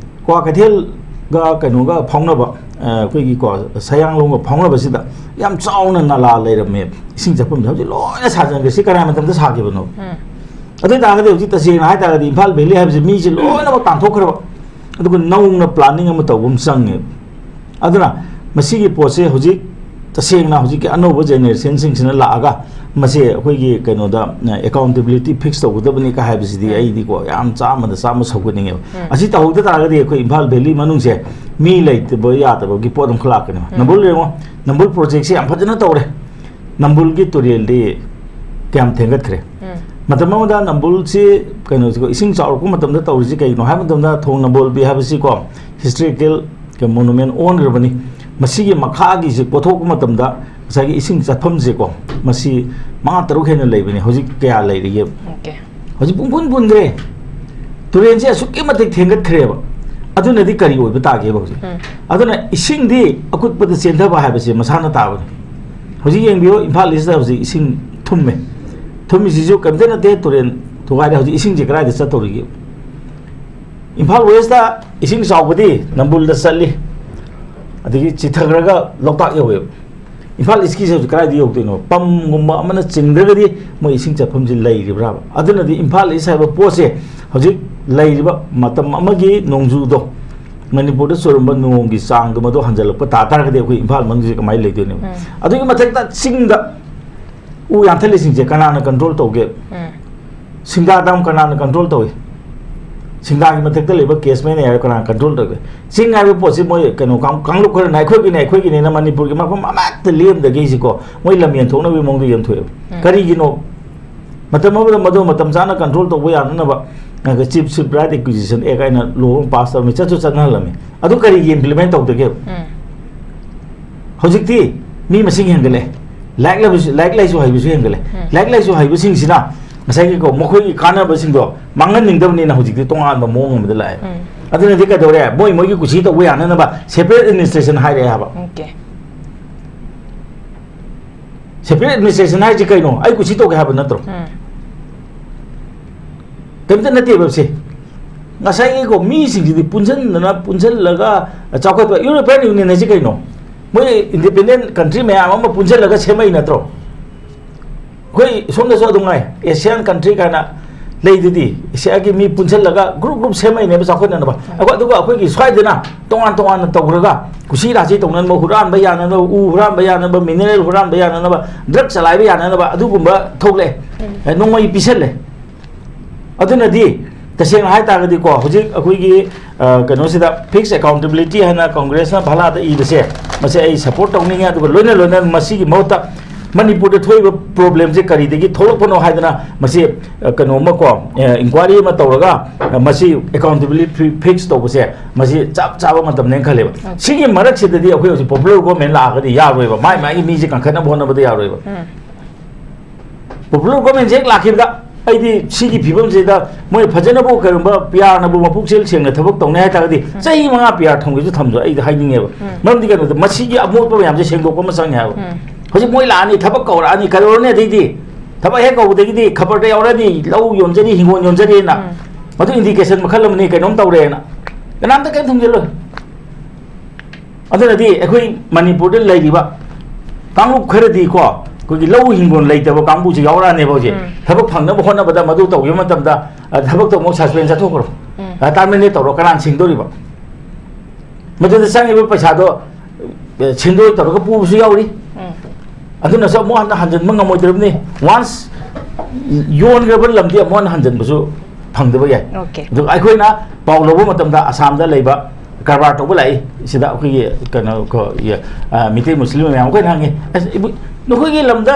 ꯀ꯭ꯋꯥꯀꯩꯊꯦꯜꯒ ꯀꯩꯅꯣꯒ ꯐꯥꯎꯅꯕ, ꯑ, ꯑꯩꯈꯣꯏꯒꯤꯀꯣ, ꯁꯌꯥꯡꯂꯣꯡꯒ ꯐꯥꯎꯅꯕꯁꯤꯗ ꯌꯥꯝ ꯆꯥꯎꯅ ꯅꯂꯥ ꯂꯩꯔꯝꯃꯦ, ꯏꯁꯤꯡ ꯆꯠꯐꯝꯁꯦ ꯍꯧꯖꯤꯛ ꯂꯣꯏꯅ ꯁꯥꯖꯟꯈ꯭ꯔꯦ꯫ ꯁꯤ ꯀꯅꯥꯏ ꯃꯇꯝꯗ ꯁꯥꯈꯤꯕꯅꯣ? ꯎꯝ꯫ ꯑꯗꯨ ꯑꯣꯏ ꯇꯥꯔꯒꯗꯤ ꯍꯧꯖꯤꯛ ꯇꯁꯦꯡꯅ ꯍꯥꯏ ꯇꯥꯔꯒꯗꯤ ꯏꯝꯐꯥꯜ ꯚꯦꯂꯤ ꯍꯥꯏꯕꯁꯤ ꯃꯤꯁꯦ ꯂꯣꯏꯅꯃꯛ ꯇꯥꯟꯊꯣꯛꯈ꯭ꯔꯕ, ꯑꯗꯨꯒ ꯅꯧꯅ planning ꯑꯃ ꯇꯧꯕ ꯑꯃ ꯆꯪꯉꯦꯕ꯫ ꯑꯗꯨꯅ ꯃꯁꯤꯒꯤ ꯄꯣꯠꯁꯦ ꯍꯧꯖꯤꯛ ꯇꯁꯦꯡꯅ ꯍꯧꯖꯤꯛꯀꯤ ꯑꯅꯧꯕ generationꯁꯤꯡꯁꯤꯅ ꯂꯥꯛꯑꯒ ꯃꯁꯦ ꯑꯩꯈꯣꯏꯒꯤ ꯀꯩꯅꯣꯗ, ꯑ, accountability fix ꯇꯧꯒꯗꯕꯅꯤ ꯀ ꯍꯥꯏꯕꯁꯤꯗꯤ ꯎꯝ꯫ ꯑꯩꯗꯤꯀꯣ ꯌꯥꯝ ꯆꯥꯝꯃꯗ ꯆꯥꯝꯃ ꯁꯧꯒꯠꯅꯤꯡꯉꯦꯕ꯫ ꯎꯝ꯫ ꯑꯁꯤ ꯇꯧꯍꯧꯗ ꯇꯥꯔꯒꯗꯤ ꯑꯩꯈꯣꯏ ꯏꯝꯐꯥꯜ ꯚꯦꯂꯤ ꯃꯅꯨꯡꯁꯦ ꯃꯤ ꯂꯩꯇꯕ ꯌꯥꯗꯕꯒꯤ ꯄꯣꯠ ꯑꯃꯈꯛ ꯂꯥꯛꯀꯅꯦꯕ꯫ ꯎꯝ꯫ ꯅꯝꯕꯨꯜ ꯌꯦꯡꯉꯣ, ꯅꯝꯕꯨꯜ projectꯁꯦ ꯌꯥꯝ ꯐꯖꯅ ꯇꯧꯔꯦ꯫ ꯅꯝꯕꯨꯜꯒꯤ ꯇꯨꯔꯦꯜꯗꯤ ꯀꯌꯥꯝ ꯊꯦꯡꯒꯠꯈ꯭ꯔꯦ? ꯎꯝ꯫ ꯃꯇꯝ ꯑꯃꯗ ꯅꯝꯕꯨꯜꯁꯤ ꯀꯩꯅꯣꯁꯤꯀꯣ, ꯏꯁꯤꯡ ꯆꯥꯎꯔꯛꯄ ꯃꯇꯝꯗ ꯇꯧꯔꯤꯁꯤ ꯀꯩꯒꯤꯅꯣ ꯍꯥꯏꯕ ꯃꯇꯝꯗ ꯊꯣꯡ ꯅꯝꯕꯣꯜꯕꯤ ꯍꯥꯏꯕꯁꯤꯀꯣ historical monument ꯑꯣꯟꯈ꯭ꯔꯕꯅꯤ꯫ ꯃꯁꯤꯒꯤ ꯃꯈꯥꯒꯤꯁꯤ ꯀꯣꯊꯣꯛꯄ ꯃꯇꯝꯗ ꯉꯁꯥꯏꯒꯤ ꯏꯁꯤꯡ ꯆꯠꯐꯝꯁꯦꯀꯣ, ꯃꯁꯤ ꯃꯉꯥ ꯇꯔꯨꯛ ꯍꯦꯟꯅ ꯂꯩꯕꯅꯤ, ꯍꯧꯖꯤꯛ ꯀꯌꯥ ꯂꯩꯔꯤꯒꯦ? OK꯫ ꯍꯧꯖꯤꯛ ꯄꯨꯡ ꯀꯨꯟ ꯄꯨꯟꯈ꯭ꯔꯦ꯫ ꯇꯨꯔꯦꯟꯁꯦ ꯑꯁꯨꯛꯀꯤ ꯃꯇꯤꯛ ꯊꯦꯡꯒꯠꯈ꯭ꯔꯦꯕ꯫ ꯑꯗꯨꯅꯗꯤ ꯀꯔꯤ ꯑꯣꯏꯕ ꯇꯥꯒꯦꯕ ꯍꯧꯖꯤꯛ? ꯎꯝ꯫ ꯑꯗꯨꯅ ꯏꯁꯤꯡꯗꯤ ꯑꯀꯨꯠꯄꯗ ꯆꯦꯟꯊꯕ ꯍꯥꯏꯕꯁꯦ ꯃꯁꯥꯅ ꯇꯥꯕꯅꯤ꯫ ꯍꯧꯖꯤꯛ ꯌꯦꯡꯕꯤꯌꯨ, ꯏꯝꯐꯥꯜ ꯏꯁꯇ ꯍꯧꯖꯤꯛ ꯏꯁꯤꯡ ꯊꯨꯝꯃꯦ꯫ ꯊꯨꯝꯃꯤꯁꯤꯁꯨ ꯀꯔꯤꯝꯇ ꯅꯠꯇꯦ, ꯇꯨꯔꯦꯟ ꯊꯨꯒꯥꯏꯔꯦ꯫ ꯍꯧꯖꯤꯛ ꯏꯁꯤꯡꯁꯦ ꯀꯗꯥꯏꯗ ꯆꯠꯇꯧꯔꯤꯒꯦ? ꯏꯝꯐꯥꯜ ꯋꯦꯁꯇ ꯏꯁꯤꯡ ꯆꯥꯎꯕꯗꯤ ꯅꯝꯕꯨꯜꯗ ꯆꯠꯂꯤ, ꯑꯗꯒꯤ ꯆꯤꯊꯈ꯭ꯔꯒ ꯂꯣꯛꯇꯥꯛ ꯌꯧꯋꯦꯕ꯫ ꯏꯝꯐꯥꯜ ꯏꯁꯀꯤꯁꯦ ꯍꯧꯖꯤꯛ ꯀꯗꯥꯏꯗ ꯌꯧꯗꯣꯏꯅꯣ? ꯄꯝꯒꯨꯝꯕ ꯑꯃꯅ ꯆꯤꯡꯗ꯭ꯔꯒꯗꯤ ꯃꯣꯏ ꯏꯁꯤꯡ ꯆꯠꯐꯝꯁꯤ ꯂꯩꯔꯤꯕ꯭ꯔꯥꯕ? ꯑꯗꯨꯅꯗꯤ ꯏꯝꯐꯥꯜ ꯏꯁ ꯍꯥꯏꯕ ꯄꯣꯠꯁꯦ ꯍꯧꯖꯤꯛ ꯂꯩꯔꯤꯕ ꯃꯇꯝ ꯑꯃꯒꯤ ꯅꯣꯡꯖꯨꯗꯣ, ꯃꯅꯤꯄꯨꯔꯗ ꯆꯨꯔꯝꯕ ꯅꯣꯡꯒꯤ ꯆꯥꯡꯗꯣ ꯃꯗꯨ ꯍꯟꯖꯜꯂꯛꯄ ꯇꯥ ꯇꯥꯔꯒꯗꯤ ꯑꯩꯈꯣꯏ ꯏꯝꯐꯥꯜ ꯃꯅꯨꯡꯁꯦ ꯀꯃꯥꯏꯅ ꯂꯩꯗꯣꯏꯅꯣ? ꯎꯝ꯫ ꯑꯗꯨꯒꯤ ꯃꯊꯛꯇ ꯆꯤꯡꯗ ꯎ ꯌꯥꯟꯊꯠꯂꯤꯁꯤꯡꯁꯦ ꯀꯅꯥꯅ ꯀꯟꯇ꯭ꯔꯣꯜ ꯇꯧꯒꯦ? ꯎꯝ꯫ ꯁꯤꯡꯗꯥ ꯗꯥꯝ ꯀꯅꯥꯅ ꯀꯟꯇ꯭ꯔꯣꯜ ꯇꯧꯏ? ꯁꯤꯡꯗꯥꯒꯤ ꯃꯊꯛꯇ ꯂꯩꯕ ꯀꯦꯁꯃꯦꯟ ꯑꯦꯔꯤꯌꯥ ꯀꯅꯥꯅ ꯀꯟꯇ꯭ꯔꯣꯜ ꯇꯧꯒꯦ? ꯆꯤꯡ ꯍꯥꯏꯕ ꯄꯣꯠꯁꯤ ꯃꯣꯏ ꯀꯩꯅꯣ ꯀꯥꯡ-, ꯀꯥꯡꯂꯨꯞ ꯈꯔꯅ ꯑꯩꯈꯣꯏꯒꯤꯅꯦ, ꯑꯩꯈꯣꯏꯒꯤꯅꯦꯅ ꯃꯅꯤꯄꯨꯔꯒꯤ ꯃꯐꯝ ꯑꯃꯠꯇ ꯂꯦꯝꯗꯒꯩꯁꯤꯀꯣ, ꯃꯣꯏ ꯂꯝ ꯌꯦꯟꯊꯣꯛꯅꯕꯒꯤ ꯃꯑꯣꯡꯗ ꯌꯦꯟꯊꯣꯛꯑꯦꯕ꯫ ꯎꯝ꯫ ꯀꯔꯤꯒꯤꯅꯣ? ꯃꯇꯝ ꯑꯃꯗ ꯃꯗꯨ ꯃꯇꯝ ꯆꯥꯅ ꯀꯟꯇ꯭ꯔꯣꯜ ꯇꯧꯕ ꯌꯥꯅꯅꯕ ꯆꯤꯞꯁ ꯔꯥꯏꯠ ꯑꯦꯀ꯭ꯋꯤꯖꯤꯁꯟ ꯑꯦꯛ ꯍꯥꯏꯅ ꯂꯣ ꯑꯃ ꯄꯥꯁ ꯇꯧꯔꯝꯃꯤ, ꯆꯠꯁꯨ ꯆꯠꯅꯍꯜꯂꯝꯃꯤ꯫ ꯑꯗꯨ ꯀꯔꯤꯒꯤ ꯏꯝꯄ꯭ꯂꯤꯃꯦꯟ ꯇꯧꯗꯒꯦꯕ? ꯎꯝ꯫ ꯍꯧꯖꯤꯛꯇꯤ ꯃꯤ ꯃꯁꯤꯡ ꯍꯦꯟꯒꯠꯂꯦ, ꯂꯥꯏꯔꯤꯛ ꯂꯥꯏꯁꯨ, ꯂꯥꯏꯔꯤꯛ ꯂꯥꯏꯁꯨ ꯍꯩꯕꯁꯨ ꯍꯦꯟꯒꯠꯂꯦ꯫ ꯎꯝ꯫ ꯂꯥꯏꯔꯤꯛ ꯂꯥꯏꯁꯨ ꯍꯩꯕꯁꯤꯡꯁꯤꯅ ꯉꯁꯥꯏꯒꯤꯀꯣ, ꯃꯈꯣꯏꯒꯤ ꯀꯥꯟꯅꯕꯁꯤꯡꯗꯣ ꯃꯥꯡꯍꯟꯅꯤꯡꯗꯕꯅꯤꯅ ꯍꯧꯖꯤꯛꯇꯤ ꯇꯣꯉꯥꯟꯕ ꯃꯑꯣꯡ ꯑꯃꯗ ꯂꯥꯛꯑꯦ꯫ ꯎꯝ꯫ ꯑꯗꯨꯅꯗꯤ ꯀꯩꯗꯧꯔꯦ? ꯃꯣꯏ ꯃꯣꯏꯒꯤ ꯀꯨꯁꯤ ꯇꯧꯕ ꯌꯥꯅꯅꯕ ꯁꯦꯄꯔꯦꯠ ꯑꯦꯗꯃꯤꯅꯤꯁꯇ꯭ꯔꯦꯁꯟ ꯍꯥꯏꯔꯛꯑꯦ ꯍꯥꯏꯕ꯫ ꯑꯣꯀꯦ꯫ ꯁꯦꯄꯔꯦꯠ ꯑꯦꯗꯃꯤꯅꯤꯁꯇ꯭ꯔꯦꯁꯟ ꯍꯥꯏꯁꯦ ꯀꯩꯅꯣ? ꯑꯩ ꯀꯨꯁꯤ ꯇꯧꯒꯦ ꯍꯥꯏꯕ ꯅꯠꯇ꯭ꯔꯣ? ꯎꯝ꯫ ꯀꯔꯤꯝꯇ ꯅꯠꯇꯦꯕ ꯁꯦ꯫ ꯉꯁꯥꯏꯒꯤꯀꯣ, ꯃꯤꯁꯤꯡꯁꯤꯗꯤ ꯄꯨꯟꯁꯤꯟꯗꯅ, ꯄꯨꯟꯁꯤꯜꯂꯒ ꯆꯥꯎꯈꯠꯄ, ꯌꯨꯔꯣꯄꯤꯌꯟ ꯌꯨꯅꯤꯌꯟ ꯍꯥꯏꯁꯤ ꯀꯩꯅꯣ? ꯃꯣꯏ ꯏꯟꯗꯤꯄꯦꯟꯗꯦꯟ ꯀꯟꯇ꯭ꯔꯤ ꯃꯌꯥꯝ ꯑꯃ ꯄꯨꯟꯁꯤꯜꯂꯒ ꯁꯦꯝꯃꯛꯏ ꯅꯠꯇ꯭ꯔꯣ? ꯑꯩꯈꯣꯏ ꯁꯣꯝꯗꯁꯨ ꯑꯗꯨꯝ ꯉꯥꯏ, ꯑꯦꯁꯤꯌꯥꯟ ꯀꯟꯇ꯭ꯔꯤ ꯀꯥꯏꯅ ꯂꯩꯗꯨꯗꯤ, ꯑꯦꯁꯤꯌꯥꯒꯤ ꯃꯤ ꯄꯨꯟꯁꯤꯜꯂꯒ ꯒ꯭ꯔꯨꯞ ꯒ꯭ꯔꯨꯞ ꯁꯦꯝꯃꯛꯏꯅꯦꯕ ꯆꯥꯎꯈꯠꯅꯅꯕ꯫ ꯑꯩꯈꯣꯏ, ꯑꯗꯨꯒ ꯑꯩꯈꯣꯏꯒꯤ ꯁ꯭ꯋꯥꯏꯗꯅ ꯇꯣꯉꯥꯟ ꯇꯣꯉꯥꯟꯅ ꯇꯧꯈ꯭ꯔꯒ ꯀꯨꯁꯤ ꯔꯥꯁꯤ ꯇꯧꯅꯅꯕ, ꯍꯨꯔꯥꯟꯕ ꯌꯥꯅꯅꯕ, ꯎ ꯍꯨꯔꯥꯟꯕ ꯌꯥꯅꯅꯕ, ꯃꯤꯅꯔꯦꯜ ꯍꯨꯔꯥꯟꯕ ꯌꯥꯅꯅꯕ, ꯗ꯭ꯔꯒ ꯆꯂꯥꯏꯕ ꯌꯥꯅꯅꯕ ꯑꯗꯨꯒꯨꯝꯕ ꯊꯣꯛꯂꯛꯑꯦ꯫ ꯎꯝ꯫ ꯑꯦ, ꯅꯣꯡꯃꯩ ꯄꯤꯁꯜꯂꯦ꯫ ꯑꯗꯨꯅꯗꯤ ꯇꯁꯦꯡꯅ ꯍꯥꯏ ꯇꯥꯔꯒꯗꯤꯀꯣ, ꯍꯧꯖꯤꯛ ꯑꯩꯈꯣꯏꯒꯤ, ꯑ, ꯀꯩꯅꯣꯁꯤꯗ ꯐꯤꯛꯁ ꯑꯦꯀꯥꯎꯟꯇꯦꯕꯤꯂꯤꯇꯤ ꯍꯥꯏꯅ ꯀꯪꯒ꯭ꯔꯦꯁꯅ ꯚꯥꯂꯥꯗ ꯏꯕꯁꯦ, ꯃꯁꯤ ꯑꯩ ꯁꯄꯣꯔꯠ ꯇꯧꯅꯤꯡꯉꯦ꯫ ꯑꯗꯨꯒ ꯂꯣꯏꯅ ꯂꯣꯏꯅꯅ ꯃꯁꯤꯒꯤ ꯃꯍꯨꯠꯇ ꯃꯅꯤꯄꯨꯔꯗ ꯊꯣꯛꯏꯕ ꯄ꯭ꯔꯣꯕ꯭ꯂꯦꯝꯁꯦ ꯀꯔꯤꯗꯒꯤ ꯊꯣꯛꯂꯛꯄꯅꯣ ꯍꯥꯏꯗꯅ ꯃꯁꯤ, ꯑ, ꯀꯩꯅꯣ ꯑꯃꯀꯣ, ꯑ, ꯏꯟꯀ꯭ꯋꯥꯏꯔꯤ ꯑꯃ ꯇꯧꯔꯒ, ꯑ, ꯃꯁꯤ ꯑꯦꯀꯥꯎꯟꯇꯦꯕꯤꯂꯤꯇꯤ ꯐꯤ-, ꯐꯤꯛꯁ ꯇꯧꯕꯁꯦ ꯃꯁꯤ ꯆꯞ ꯆꯥꯕ ꯃꯇꯝꯅꯦꯅ ꯈꯜꯂꯦꯕ꯫ ꯑꯣꯀꯦ꯫ ꯁꯤꯒꯤ ꯃꯔꯛꯁꯤꯗꯗꯤ ꯑꯩꯈꯣꯏ ꯍꯧꯖꯤꯛ ꯄꯣꯄꯨꯂꯔ ꯒꯣꯔꯃꯦꯟ ꯂꯥꯛꯑꯒꯗꯤ ꯌꯥꯔꯣꯏꯕ, ꯃꯥꯏ ꯃꯥꯒꯤ ꯃꯤꯁꯦ ꯀꯟꯈꯠꯅꯕ ꯍꯣꯠꯅꯕꯗ ꯌꯥꯔꯣꯏꯕ꯫ ꯎꯝ꯫ ꯄꯣꯄꯨꯂꯔ ꯒꯣꯔꯃꯦꯟꯁꯦ ꯍꯦꯛ ꯂꯥꯛꯈꯤꯕꯗ ꯑꯩꯗꯤ ꯁꯤꯒꯤ ꯐꯤꯕꯝꯁꯤꯗ ꯃꯣꯏ ꯐꯖꯅꯕꯨ ꯀꯔꯤꯒꯨꯝꯕ ꯄꯤ ꯑꯥꯔꯅꯕꯨ ꯃꯄꯨꯛꯆꯦꯜ ꯁꯦꯡꯅ ꯊꯕꯛ ꯇꯧꯅꯤ ꯍꯥꯏꯇꯥꯔꯒꯗꯤ ꯎꯝ꯫ ꯆꯍꯤ ꯃꯉꯥ ꯄꯤ ꯑꯥꯔ ꯊꯝꯒꯦꯁꯨ ꯊꯝꯖ, ꯑꯩꯗꯤ ꯍꯥꯏꯅꯤꯡꯉꯦꯕ꯫ ꯎꯝ꯫ ꯃꯔꯝꯗꯤ ꯀꯩꯅꯣꯗ ꯃꯁꯤꯒꯤ ꯑꯃꯣꯠꯄ ꯃꯌꯥꯝꯁꯦ ꯁꯦꯡꯗꯣꯛꯄ ꯑꯃ ꯆꯪꯉꯦ ꯍꯥꯏꯕ꯫ ꯎꯝ꯫ ꯍꯧꯖꯤꯛ ꯃꯣꯏ ꯂꯥꯛꯑꯅꯤ, ꯊꯕꯛ ꯀꯧꯔꯛꯑꯅꯤ, ꯀꯩꯗꯧꯔꯅꯤ? ꯑꯗꯩꯗꯤ ꯊꯕꯛ ꯍꯦꯛ ꯀꯧꯕꯗꯒꯤꯗꯤ ꯈꯕꯔꯗ ꯌꯥꯎꯔꯅꯤ, ꯂꯧ ꯌꯣꯟꯖꯔꯤ, ꯍꯤꯡꯒꯣꯜ ꯌꯣꯟꯖꯔꯤꯅ꯫ ꯎꯝ꯫ ꯃꯗꯨ indication ꯃꯈꯜ ꯑꯃꯅꯤ, ꯀꯩꯅꯣꯝ ꯇꯧꯔꯦꯅ꯫ ꯀꯅꯥꯝꯇ ꯀꯩꯝ ꯊꯨꯡꯖꯤꯜꯂꯣꯏ꯫ ꯑꯗꯨꯅꯗꯤ ꯑꯩꯈꯣꯏ ꯃꯅꯤꯄꯨꯔꯗ ꯂꯩꯔꯤꯕ ꯀꯥꯡꯂꯨꯞ ꯈꯔꯗꯤꯀꯣ, ꯑꯩꯈꯣꯏꯒꯤ ꯂꯧ ꯍꯤꯡꯒꯣꯜ ꯂꯩꯇꯕ ꯀꯥꯡꯕꯨꯁꯤ ꯌꯥꯎꯔꯛꯑꯅꯦꯕ ꯍꯧꯖꯤꯛ꯫ ꯎꯝ꯫ ꯊꯕꯛ ꯐꯪꯅꯕ ꯍꯣꯠꯅꯕꯗ ꯃꯗꯨ ꯇꯧꯈꯤꯕ ꯃꯇꯝꯗ, ꯑ, ꯊꯕꯛꯇꯣ ꯑꯃꯨꯛ suspend ꯆꯠꯊꯣꯛꯈ꯭ꯔꯣ꯫ ꯎꯝ꯫ ꯑ, terminate ꯇꯧꯔꯣ, ꯀꯅꯥꯅ ꯁꯤꯡꯗꯣꯔꯤꯕ? ꯃꯗꯨꯗ ꯆꯪꯉꯤꯕ ꯄꯩꯁꯥꯗꯣ, ꯑ, ꯁꯤꯡꯗꯣꯏ ꯇꯧꯔꯒ ꯄꯨꯕꯁꯨ ꯌꯥꯎꯔꯤ꯫ ꯎꯝ꯫ ꯑꯗꯨꯅꯁꯨ ꯑꯃꯨꯛ ꯍꯟꯅ ꯍꯟꯖꯤꯟꯕ ꯉꯝꯃꯣꯏꯗ꯭ꯔꯕꯅꯤ꯫ Once ꯌꯣꯟꯈ꯭ꯔꯕ ꯂꯝꯗꯤ ꯑꯃꯨꯛ ꯍꯟꯅ ꯍꯟꯖꯤꯟꯕꯁꯨ ꯐꯪꯗꯕ ꯌꯥꯏ꯫ Okay꯫ ꯑꯗꯨꯒ ꯑꯩꯈꯣꯏꯅ ꯄꯥꯎ ꯂꯧꯕ ꯃꯇꯝꯗ ꯑꯁꯥꯝꯗ ꯂꯩꯕ ꯀꯔꯕꯥꯔ ꯇꯧꯕ ꯂꯥꯛꯏ ꯁꯤꯗ, ꯑꯩꯈꯣꯏꯒꯤ ꯀꯩꯅꯣ ꯀꯣ, ꯏ-, ꯑ, ꯃꯤꯇꯩ ꯃꯨꯁꯂꯤꯝ ꯃꯌꯥꯝ ꯑꯩꯈꯣꯏꯅ ꯍꯪꯉꯤ, "ꯑꯁ, ꯏꯕꯨ-, ꯅꯈꯣꯏꯒꯤ ꯂꯝꯗ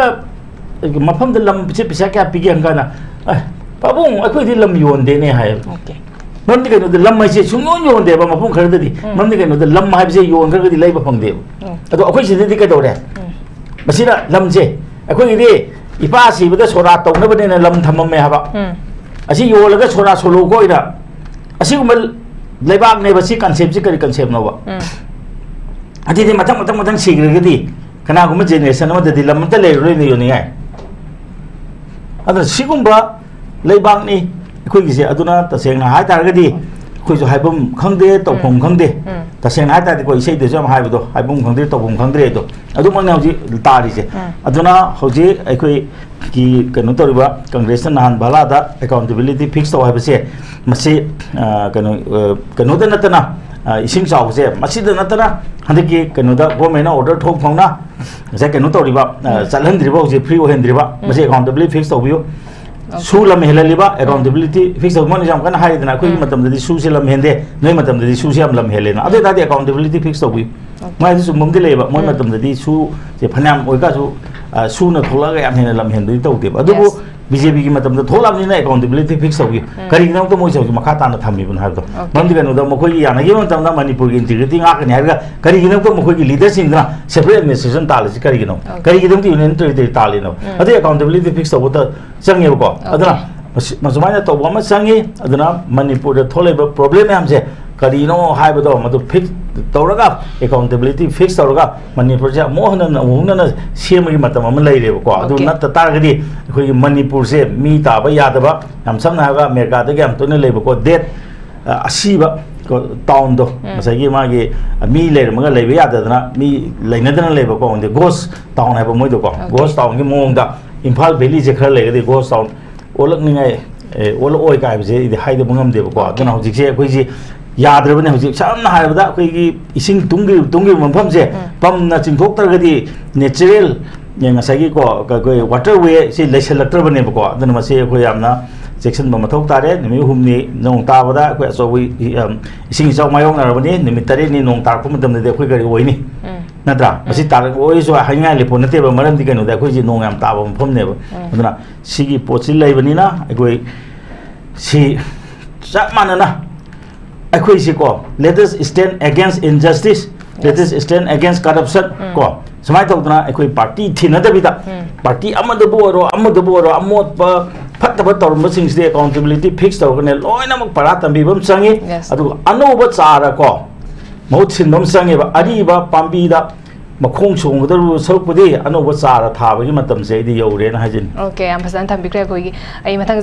ꯃꯐꯝꯗ ꯂꯝꯁꯦ ꯄꯩꯁꯥ ꯀꯌꯥ ꯄꯤꯒꯦ?" ꯍꯪꯀꯥꯟꯗ, "ꯑꯦ, ꯄꯥꯕꯨꯡ, ꯑꯩꯈꯣꯏꯗꯤ ꯂꯝ ꯌꯣꯟꯗꯦꯅꯦ" ꯍꯥꯏꯌꯦꯕ꯫ Okay꯫ ꯃꯔꯝꯗꯤ ꯀꯩꯅꯣꯗ ꯂꯝ ꯍꯥꯏꯁꯦ ꯁꯨꯡꯌꯣꯟ ꯌꯣꯟꯗꯦꯕ ꯃꯐꯝ ꯈꯔꯗꯗꯤ꯫ ꯎꯝ꯫ ꯃꯔꯝꯗꯤ ꯀꯩꯅꯣꯗ ꯂꯝ ꯍꯥꯏꯕꯁꯦ ꯌꯣꯟꯈ꯭ꯔꯒꯗꯤ ꯂꯩꯕ ꯐꯪꯗꯦꯕ꯫ ꯎꯝ꯫ ꯑꯗꯣ ꯑꯩꯈꯣꯏ ꯁꯤꯗꯗꯤ ꯀꯩꯗꯧꯔꯦ? ꯎꯝ꯫ ꯃꯁꯤꯗ ꯂꯝꯁꯦ ꯑꯩꯈꯣꯏꯒꯤꯗꯤ ꯏꯄꯥ ꯁꯤꯕꯗ ꯁꯣꯔꯥ ꯇꯧꯅꯕꯅꯦꯅ ꯂꯝ ꯊꯝꯃꯝꯃꯦ ꯍꯥꯏꯕ꯫ ꯎꯝ꯫ ꯑꯁꯤ ꯌꯣꯜꯂꯒ ꯁꯣꯔꯥ ꯁꯣꯜꯂꯨꯀꯣ ꯑꯣꯏꯅ꯫ ꯑꯁꯤꯒꯨꯝꯕ ꯂꯩꯕꯥꯛꯅꯦꯕ꯫ ꯁꯤ concept ꯁꯤ ꯀꯔꯤ concept ꯅꯣꯕ? ꯎꯝ꯫ ꯑꯗꯨꯗꯤ ꯃꯊꯪ, ꯃꯊꯪ, ꯃꯊꯪ ꯁꯤꯈ꯭ꯔꯒꯗꯤ ꯀꯅꯥꯒꯨꯝꯕ generation ꯑꯃꯗꯗꯤ ꯂꯝ ꯑꯝꯇ ꯂꯩꯔꯔꯣꯏꯅ ꯌꯣꯟꯅꯤꯡꯉꯥꯏ꯫ ꯑꯗꯨꯅ ꯁꯤꯒꯨꯝꯕ ꯂꯩꯕꯥꯛꯅꯤ ꯑꯩꯈꯣꯏꯒꯤꯁꯦ꯫ ꯑꯗꯨꯅ ꯇꯁꯦꯡꯅ ꯍꯥꯏ ꯇꯥꯔꯒꯗꯤ ꯑꯩꯈꯣꯏꯁꯨ ꯍꯥꯏꯐꯝ ꯈꯪꯗꯦ, ꯇꯧꯐꯝ ꯎꯝ꯫ ꯈꯪꯗꯦ꯫ ꯎꯝ꯫ ꯇꯁꯦꯡꯅ ꯍꯥꯏ ꯇꯥꯔꯗꯤꯀꯣ, ꯏꯁꯩꯗꯁꯨ ꯌꯥꯝ ꯍꯥꯏꯕꯗꯣ, ꯍꯥꯏꯐꯝ ꯈꯪꯗꯦ, ꯇꯧꯐꯝ ꯈꯪꯗ꯭ꯔꯦ ꯑꯗꯣ, ꯑꯗꯨꯃꯛꯅ ꯍꯧꯖꯤꯛ ꯇꯥꯔꯤꯁꯦ꯫ ꯎꯝ꯫ ꯑꯗꯨꯅ ꯍꯧꯖꯤꯛ ꯑꯩꯈꯣꯏꯒꯤ ꯀꯩꯅꯣ ꯇꯧꯔꯤꯕ ꯀꯪꯒ꯭ꯔꯦꯁꯅ ꯅꯍꯥꯟ ꯚꯥꯂꯥꯗ accountability fix ꯇꯧ ꯍꯥꯏꯕꯁꯦ, ꯃꯁꯤ, ꯑ, ꯀꯩꯅꯣ, ꯑ, ꯀꯩꯅꯣꯗ ꯅꯠꯇꯅ, ꯑ, ꯏꯁꯤꯡ ꯆꯥꯎꯕꯁꯦ ꯃꯁꯤꯗ ꯅꯠꯇꯅ ꯍꯟꯗꯛꯀꯤ ꯀꯩꯅꯣꯗ government ꯅ order ꯊꯣꯛ ꯐꯥꯎꯅ ꯉꯁꯥꯏ ꯀꯩꯅꯣ ꯇꯧꯔꯤꯕ, ꯑ, ꯎꯝ꯫ ꯆꯠꯍꯟꯗ꯭ꯔꯤꯕ, ꯍꯧꯖꯤꯛ free ꯑꯣꯏꯍꯟꯗ꯭ꯔꯤꯕ, ꯎꯝ꯫ ꯃꯁꯤ accountability fix ꯇꯧꯕꯤꯌꯨ꯫ Okay꯫ ꯁꯨ ꯂꯝ ꯍꯦꯜꯍꯜꯂꯤꯕ, ꯎꯝ꯫ Accountability fix ꯇꯧꯕ, ꯃꯣꯏꯅ ꯌꯥꯝ ꯀꯟꯅ ꯍꯥꯏꯔꯤꯗꯅ, ꯑꯩꯈꯣꯏꯒꯤ ꯎꯝ꯫ ꯃꯇꯝꯗꯗꯤ ꯁꯨꯁꯦ ꯂꯝ ꯍꯦꯟꯗꯦ, ꯅꯣꯏ ꯃꯇꯝꯗꯗꯤ ꯁꯨꯁꯦ ꯌꯥꯝ ꯂꯝ ꯍꯦꯜꯂꯦꯅ꯫ ꯑꯗꯨ ꯎꯝ꯫ ꯑꯣꯏꯇꯥꯔꯗꯤ accountability fix ꯇꯧꯕꯤꯌꯨ꯫ Okay꯫ ꯃꯥꯏꯗꯤ ꯆꯨꯝꯕ ꯑꯃꯗꯤ ꯂꯩꯌꯦꯕ, ꯃꯣꯏ ꯎꯝ꯫ ꯃꯇꯝꯗꯗꯤ ꯁꯨꯁꯦ ꯐꯅꯌꯥꯝ ꯑꯣꯏꯔꯒꯁꯨ, ꯑ, ꯁꯨꯅ ꯊꯣꯛꯂꯛꯑꯒ ꯌꯥꯝ ꯍꯦꯟꯅ ꯂꯝ ꯍꯦꯟꯕꯗꯤ ꯇꯧꯗꯦꯕ꯫ ꯑꯗꯨꯕꯨ Yes꯫ ꯕꯤ ꯖꯦ ꯄꯤꯒꯤ ꯃꯇꯝꯗ ꯊꯣꯛꯂꯛꯑꯕꯅꯤꯅ accountability fix ꯇꯧꯕꯤꯌꯨ꯫ ꯎꯝ꯫ ꯀꯔꯤꯒꯤꯗꯃꯛꯇ ꯃꯣꯏꯁꯦ ꯍꯧꯖꯤꯛ ꯃꯈꯥ ꯇꯥꯅ ꯊꯝꯃꯤꯕꯅꯣ ꯍꯥꯏꯕꯗꯣ꯫ Okay꯫ ꯃꯔꯝꯗꯤ ꯀꯩꯅꯣꯗ ꯃꯈꯣꯏꯒꯤ ꯌꯥꯅꯈꯤꯕ ꯃꯇꯝꯗ ꯃꯅꯤꯄꯨꯔꯒꯤ integrity ꯉꯥꯛꯀꯅꯤ ꯍꯥꯏꯔꯒ ꯀꯔꯤꯒꯤꯗꯃꯛꯇ ꯃꯈꯣꯏꯒꯤ leader ꯁꯤꯡꯗꯨꯅ separate administration ꯇꯥꯜꯂꯤꯁꯤ ꯀꯔꯤꯒꯤꯅꯣ? Okay꯫ ꯀꯔꯤꯒꯤꯗꯃꯛꯇ union territory ꯇꯥꯜꯂꯤꯅꯣ? ꯎꯝ꯫ ꯑꯗꯨꯒꯤ accountability fix ꯇꯧꯕꯗ ꯆꯪꯉꯦꯕꯀꯣ꯫ Okay꯫ ꯑꯗꯨꯅ ꯃꯁꯤ-, ꯃꯁꯨꯃꯥꯏꯅ ꯇꯧꯕ ꯑꯃ ꯆꯪꯉꯤ꯫ ꯑꯗꯨꯅ ꯃꯅꯤꯄꯨꯔꯗ ꯊꯣꯛꯂꯛꯏꯕ problem ꯃꯌꯥꯝꯁꯦ ꯀꯔꯤꯅꯣ ꯍꯥꯏꯕꯗꯣ ꯃꯗꯨ fix ꯇꯧꯔꯒ, ꯑꯦꯀꯥꯎꯟꯇꯦꯕꯤꯂꯤꯇꯤ ꯐꯤꯛꯁ ꯇꯧꯔꯒ ꯃꯅꯤꯄꯨꯔꯁꯦ ꯑꯃꯨꯛ ꯍꯟꯅ, ꯑꯃꯨꯛ ꯍꯟꯅ ꯁꯦꯝꯕꯒꯤ ꯃꯇꯝ ꯑꯃ ꯂꯩꯔꯦꯕꯀꯣ꯫ ꯑꯗꯨ Okay. ꯅꯠꯇ ꯇꯥꯔꯒꯗꯤ ꯑꯩꯈꯣꯏꯒꯤ ꯃꯅꯤꯄꯨꯔꯁꯦ ꯃꯤ ꯇꯥꯕ ꯌꯥꯗꯕ, ꯌꯥꯝ ꯁꯝꯅ ꯍꯥꯏꯔꯒ ꯑꯃꯦꯔꯤꯀꯥꯗꯒ ꯌꯥꯝ ꯇꯣꯏꯅ ꯂꯩꯕꯀꯣ, ꯗꯦꯠ, ꯑ, ꯑꯁꯤꯕ ꯀꯣ, ꯇꯥꯎꯟꯗꯣ, ꯎꯝ. ꯉꯁꯥꯏꯒꯤ ꯃꯥꯒꯤ ꯃꯤ ꯂꯩꯔꯝꯃꯒ ꯂꯩꯕ ꯌꯥꯗꯗꯅ, ꯃꯤ ꯂꯩꯅꯗꯅ ꯂꯩꯕꯀꯣ, ꯒꯣꯁ ꯇꯥꯎꯟ ꯍꯥꯏꯕ ꯃꯣꯏꯗꯣꯀꯣ, Okay. ꯒꯣꯁ ꯇꯥꯎꯟꯒꯤ ꯃꯑꯣꯡꯗ ꯏꯝꯐꯥꯜ ꯚꯦꯂꯤꯁꯦ ꯈꯔ ꯂꯩꯔꯒꯗꯤ ꯒꯣꯁ ꯇꯥꯎꯟ ꯑꯣꯜꯂꯛꯅꯤꯡꯉꯥꯏ, ꯑꯦ, ꯑꯣꯜꯂꯛꯑꯣꯏ ꯀꯥꯏꯕꯁꯦ ꯑꯩꯗꯤ ꯍꯥꯏꯗꯕ ꯉꯝꯗꯦꯕꯀꯣ꯫ Okay. ꯑꯗꯨꯅ ꯍꯧꯖꯤꯛꯁꯦ ꯑꯩꯈꯣꯏꯁꯤ ꯌꯥꯗ꯭ꯔꯕꯅꯦ꯫ ꯍꯧꯖꯤꯛ ꯁꯝꯅ ꯍꯥꯏꯔꯕꯗ ꯑꯩꯈꯣꯏꯒꯤ ꯏꯁꯤꯡ ꯇꯨꯡꯒꯤ-, ꯇꯨꯡꯒꯤꯕ ꯃꯐꯝꯁꯦ ꯎꯝ. ꯄꯝꯅ ꯆꯤꯡꯊꯣꯛꯇ꯭ꯔꯒꯗꯤ natural, ꯑꯦ, ꯉꯁꯥꯏꯒꯤꯀꯣ, ꯑꯩꯈꯣꯏ waterway ꯁꯤ ꯂꯩꯁꯜꯂꯛꯇ꯭ꯔꯕꯅꯦꯕꯀꯣ꯫ ꯑꯗꯨꯅ ꯃꯁꯤ ꯑꯩꯈꯣꯏ ꯌꯥꯝꯅ ꯆꯦꯛꯁꯤꯟꯕ ꯃꯊꯧ ꯇꯥꯔꯦ꯫ ꯅꯨꯃꯤꯠ ꯍꯨꯝꯅꯤ ꯅꯣꯡ ꯇꯥꯕꯗ ꯑꯩꯈꯣꯏ ꯑꯆꯧꯕ ꯏ-, ꯑꯝ, ꯏꯁꯤꯡ ꯏꯆꯥꯎ ꯃꯥꯌꯣꯛꯅꯔꯕꯅꯤ꯫ ꯅꯨꯃꯤꯠ ꯇꯔꯦꯠꯅꯤ ꯅꯣꯡ ꯇꯥꯔꯛꯄ ꯃꯇꯝꯗꯗꯤ ꯑꯩꯈꯣꯏ ꯀꯔꯤ ꯑꯣꯏꯅꯤ? ꯎꯝ. ꯅꯠꯇ꯭ꯔꯥ? ꯃꯁꯤ ꯎꯝ. ꯇꯥꯔꯛꯑꯣꯏꯁꯨ ꯍꯥꯏꯅꯤꯡꯉꯥꯏ ꯂꯩꯄꯣꯠ ꯅꯠꯇꯦꯕ꯫ ꯃꯔꯝꯗꯤ ꯀꯩꯅꯣꯗ ꯑꯩꯈꯣꯏꯁꯤ ꯅꯣꯡ ꯌꯥꯝ ꯇꯥꯕ ꯃꯐꯝꯅꯦꯕ꯫ ꯎꯝ. ꯑꯗꯨꯅ ꯁꯤꯒꯤ ꯄꯣꯠꯁꯤ ꯂꯩꯕꯅꯤꯅ ꯑꯩꯈꯣꯏ ꯁꯤ ꯆꯞ ꯃꯥꯟꯅꯅ ꯑꯩꯈꯣꯏꯁꯤꯀꯣ, let us stand against injustice, let us Yes. stand against corruption, ꯎꯝ. ꯀꯣ, ꯁꯨꯃꯥꯏꯅ ꯇꯧꯗꯅ ꯑꯩꯈꯣꯏ ꯄꯥꯔꯇꯤ ꯊꯤꯅꯗꯕꯤꯗ, ꯎꯝ. ꯄꯥꯔꯇꯤ ꯑꯃꯗꯕꯨ ꯑꯣꯏꯔꯣ, ꯑꯃꯗꯕꯨ ꯑꯣꯏꯔꯣ, ꯑꯃꯣꯠꯄ ꯐꯠꯇꯕ ꯇꯧꯔꯝꯕꯁꯤꯡꯁꯤꯗꯤ ꯑꯦꯀꯥꯎꯟꯇꯦꯕꯤꯂꯤꯇꯤ ꯐꯤꯛꯁ ꯇꯧꯔꯒꯅꯦ ꯂꯣꯏꯅꯃꯛ ꯄꯔꯥ ꯇꯝꯕꯤꯕ ꯑꯃ ꯆꯪꯉꯤ꯫ Yes. ꯑꯗꯨꯒ ꯑꯅꯧꯕ ꯆꯥꯔ ꯀꯣ, ꯃꯍꯨꯠ ꯁꯤꯟꯕ ꯑꯃ ꯆꯪꯉꯦꯕ꯫ ꯑꯔꯤꯕ ꯄꯥꯝꯕꯤꯗ ꯃꯈꯣꯡ ꯁꯣꯡꯒꯗꯧꯔꯤꯕ ꯁꯔꯨꯛꯄꯨꯗꯤ ꯑꯅꯧꯕ ꯆꯥꯔ ꯊꯥꯕꯒꯤ ꯃꯇꯝꯁꯦ ꯑꯩꯗꯤ ꯌꯧꯔꯦꯅ ꯍꯥꯏꯖꯅꯤꯡꯉꯤ꯫ Okay, ꯌꯥꯝ ꯐꯖꯅ ꯊꯝꯕꯤꯈ꯭ꯔꯦ꯫ ꯑꯩꯈꯣꯏꯒꯤ, ꯑꯩ ꯃꯊꯪ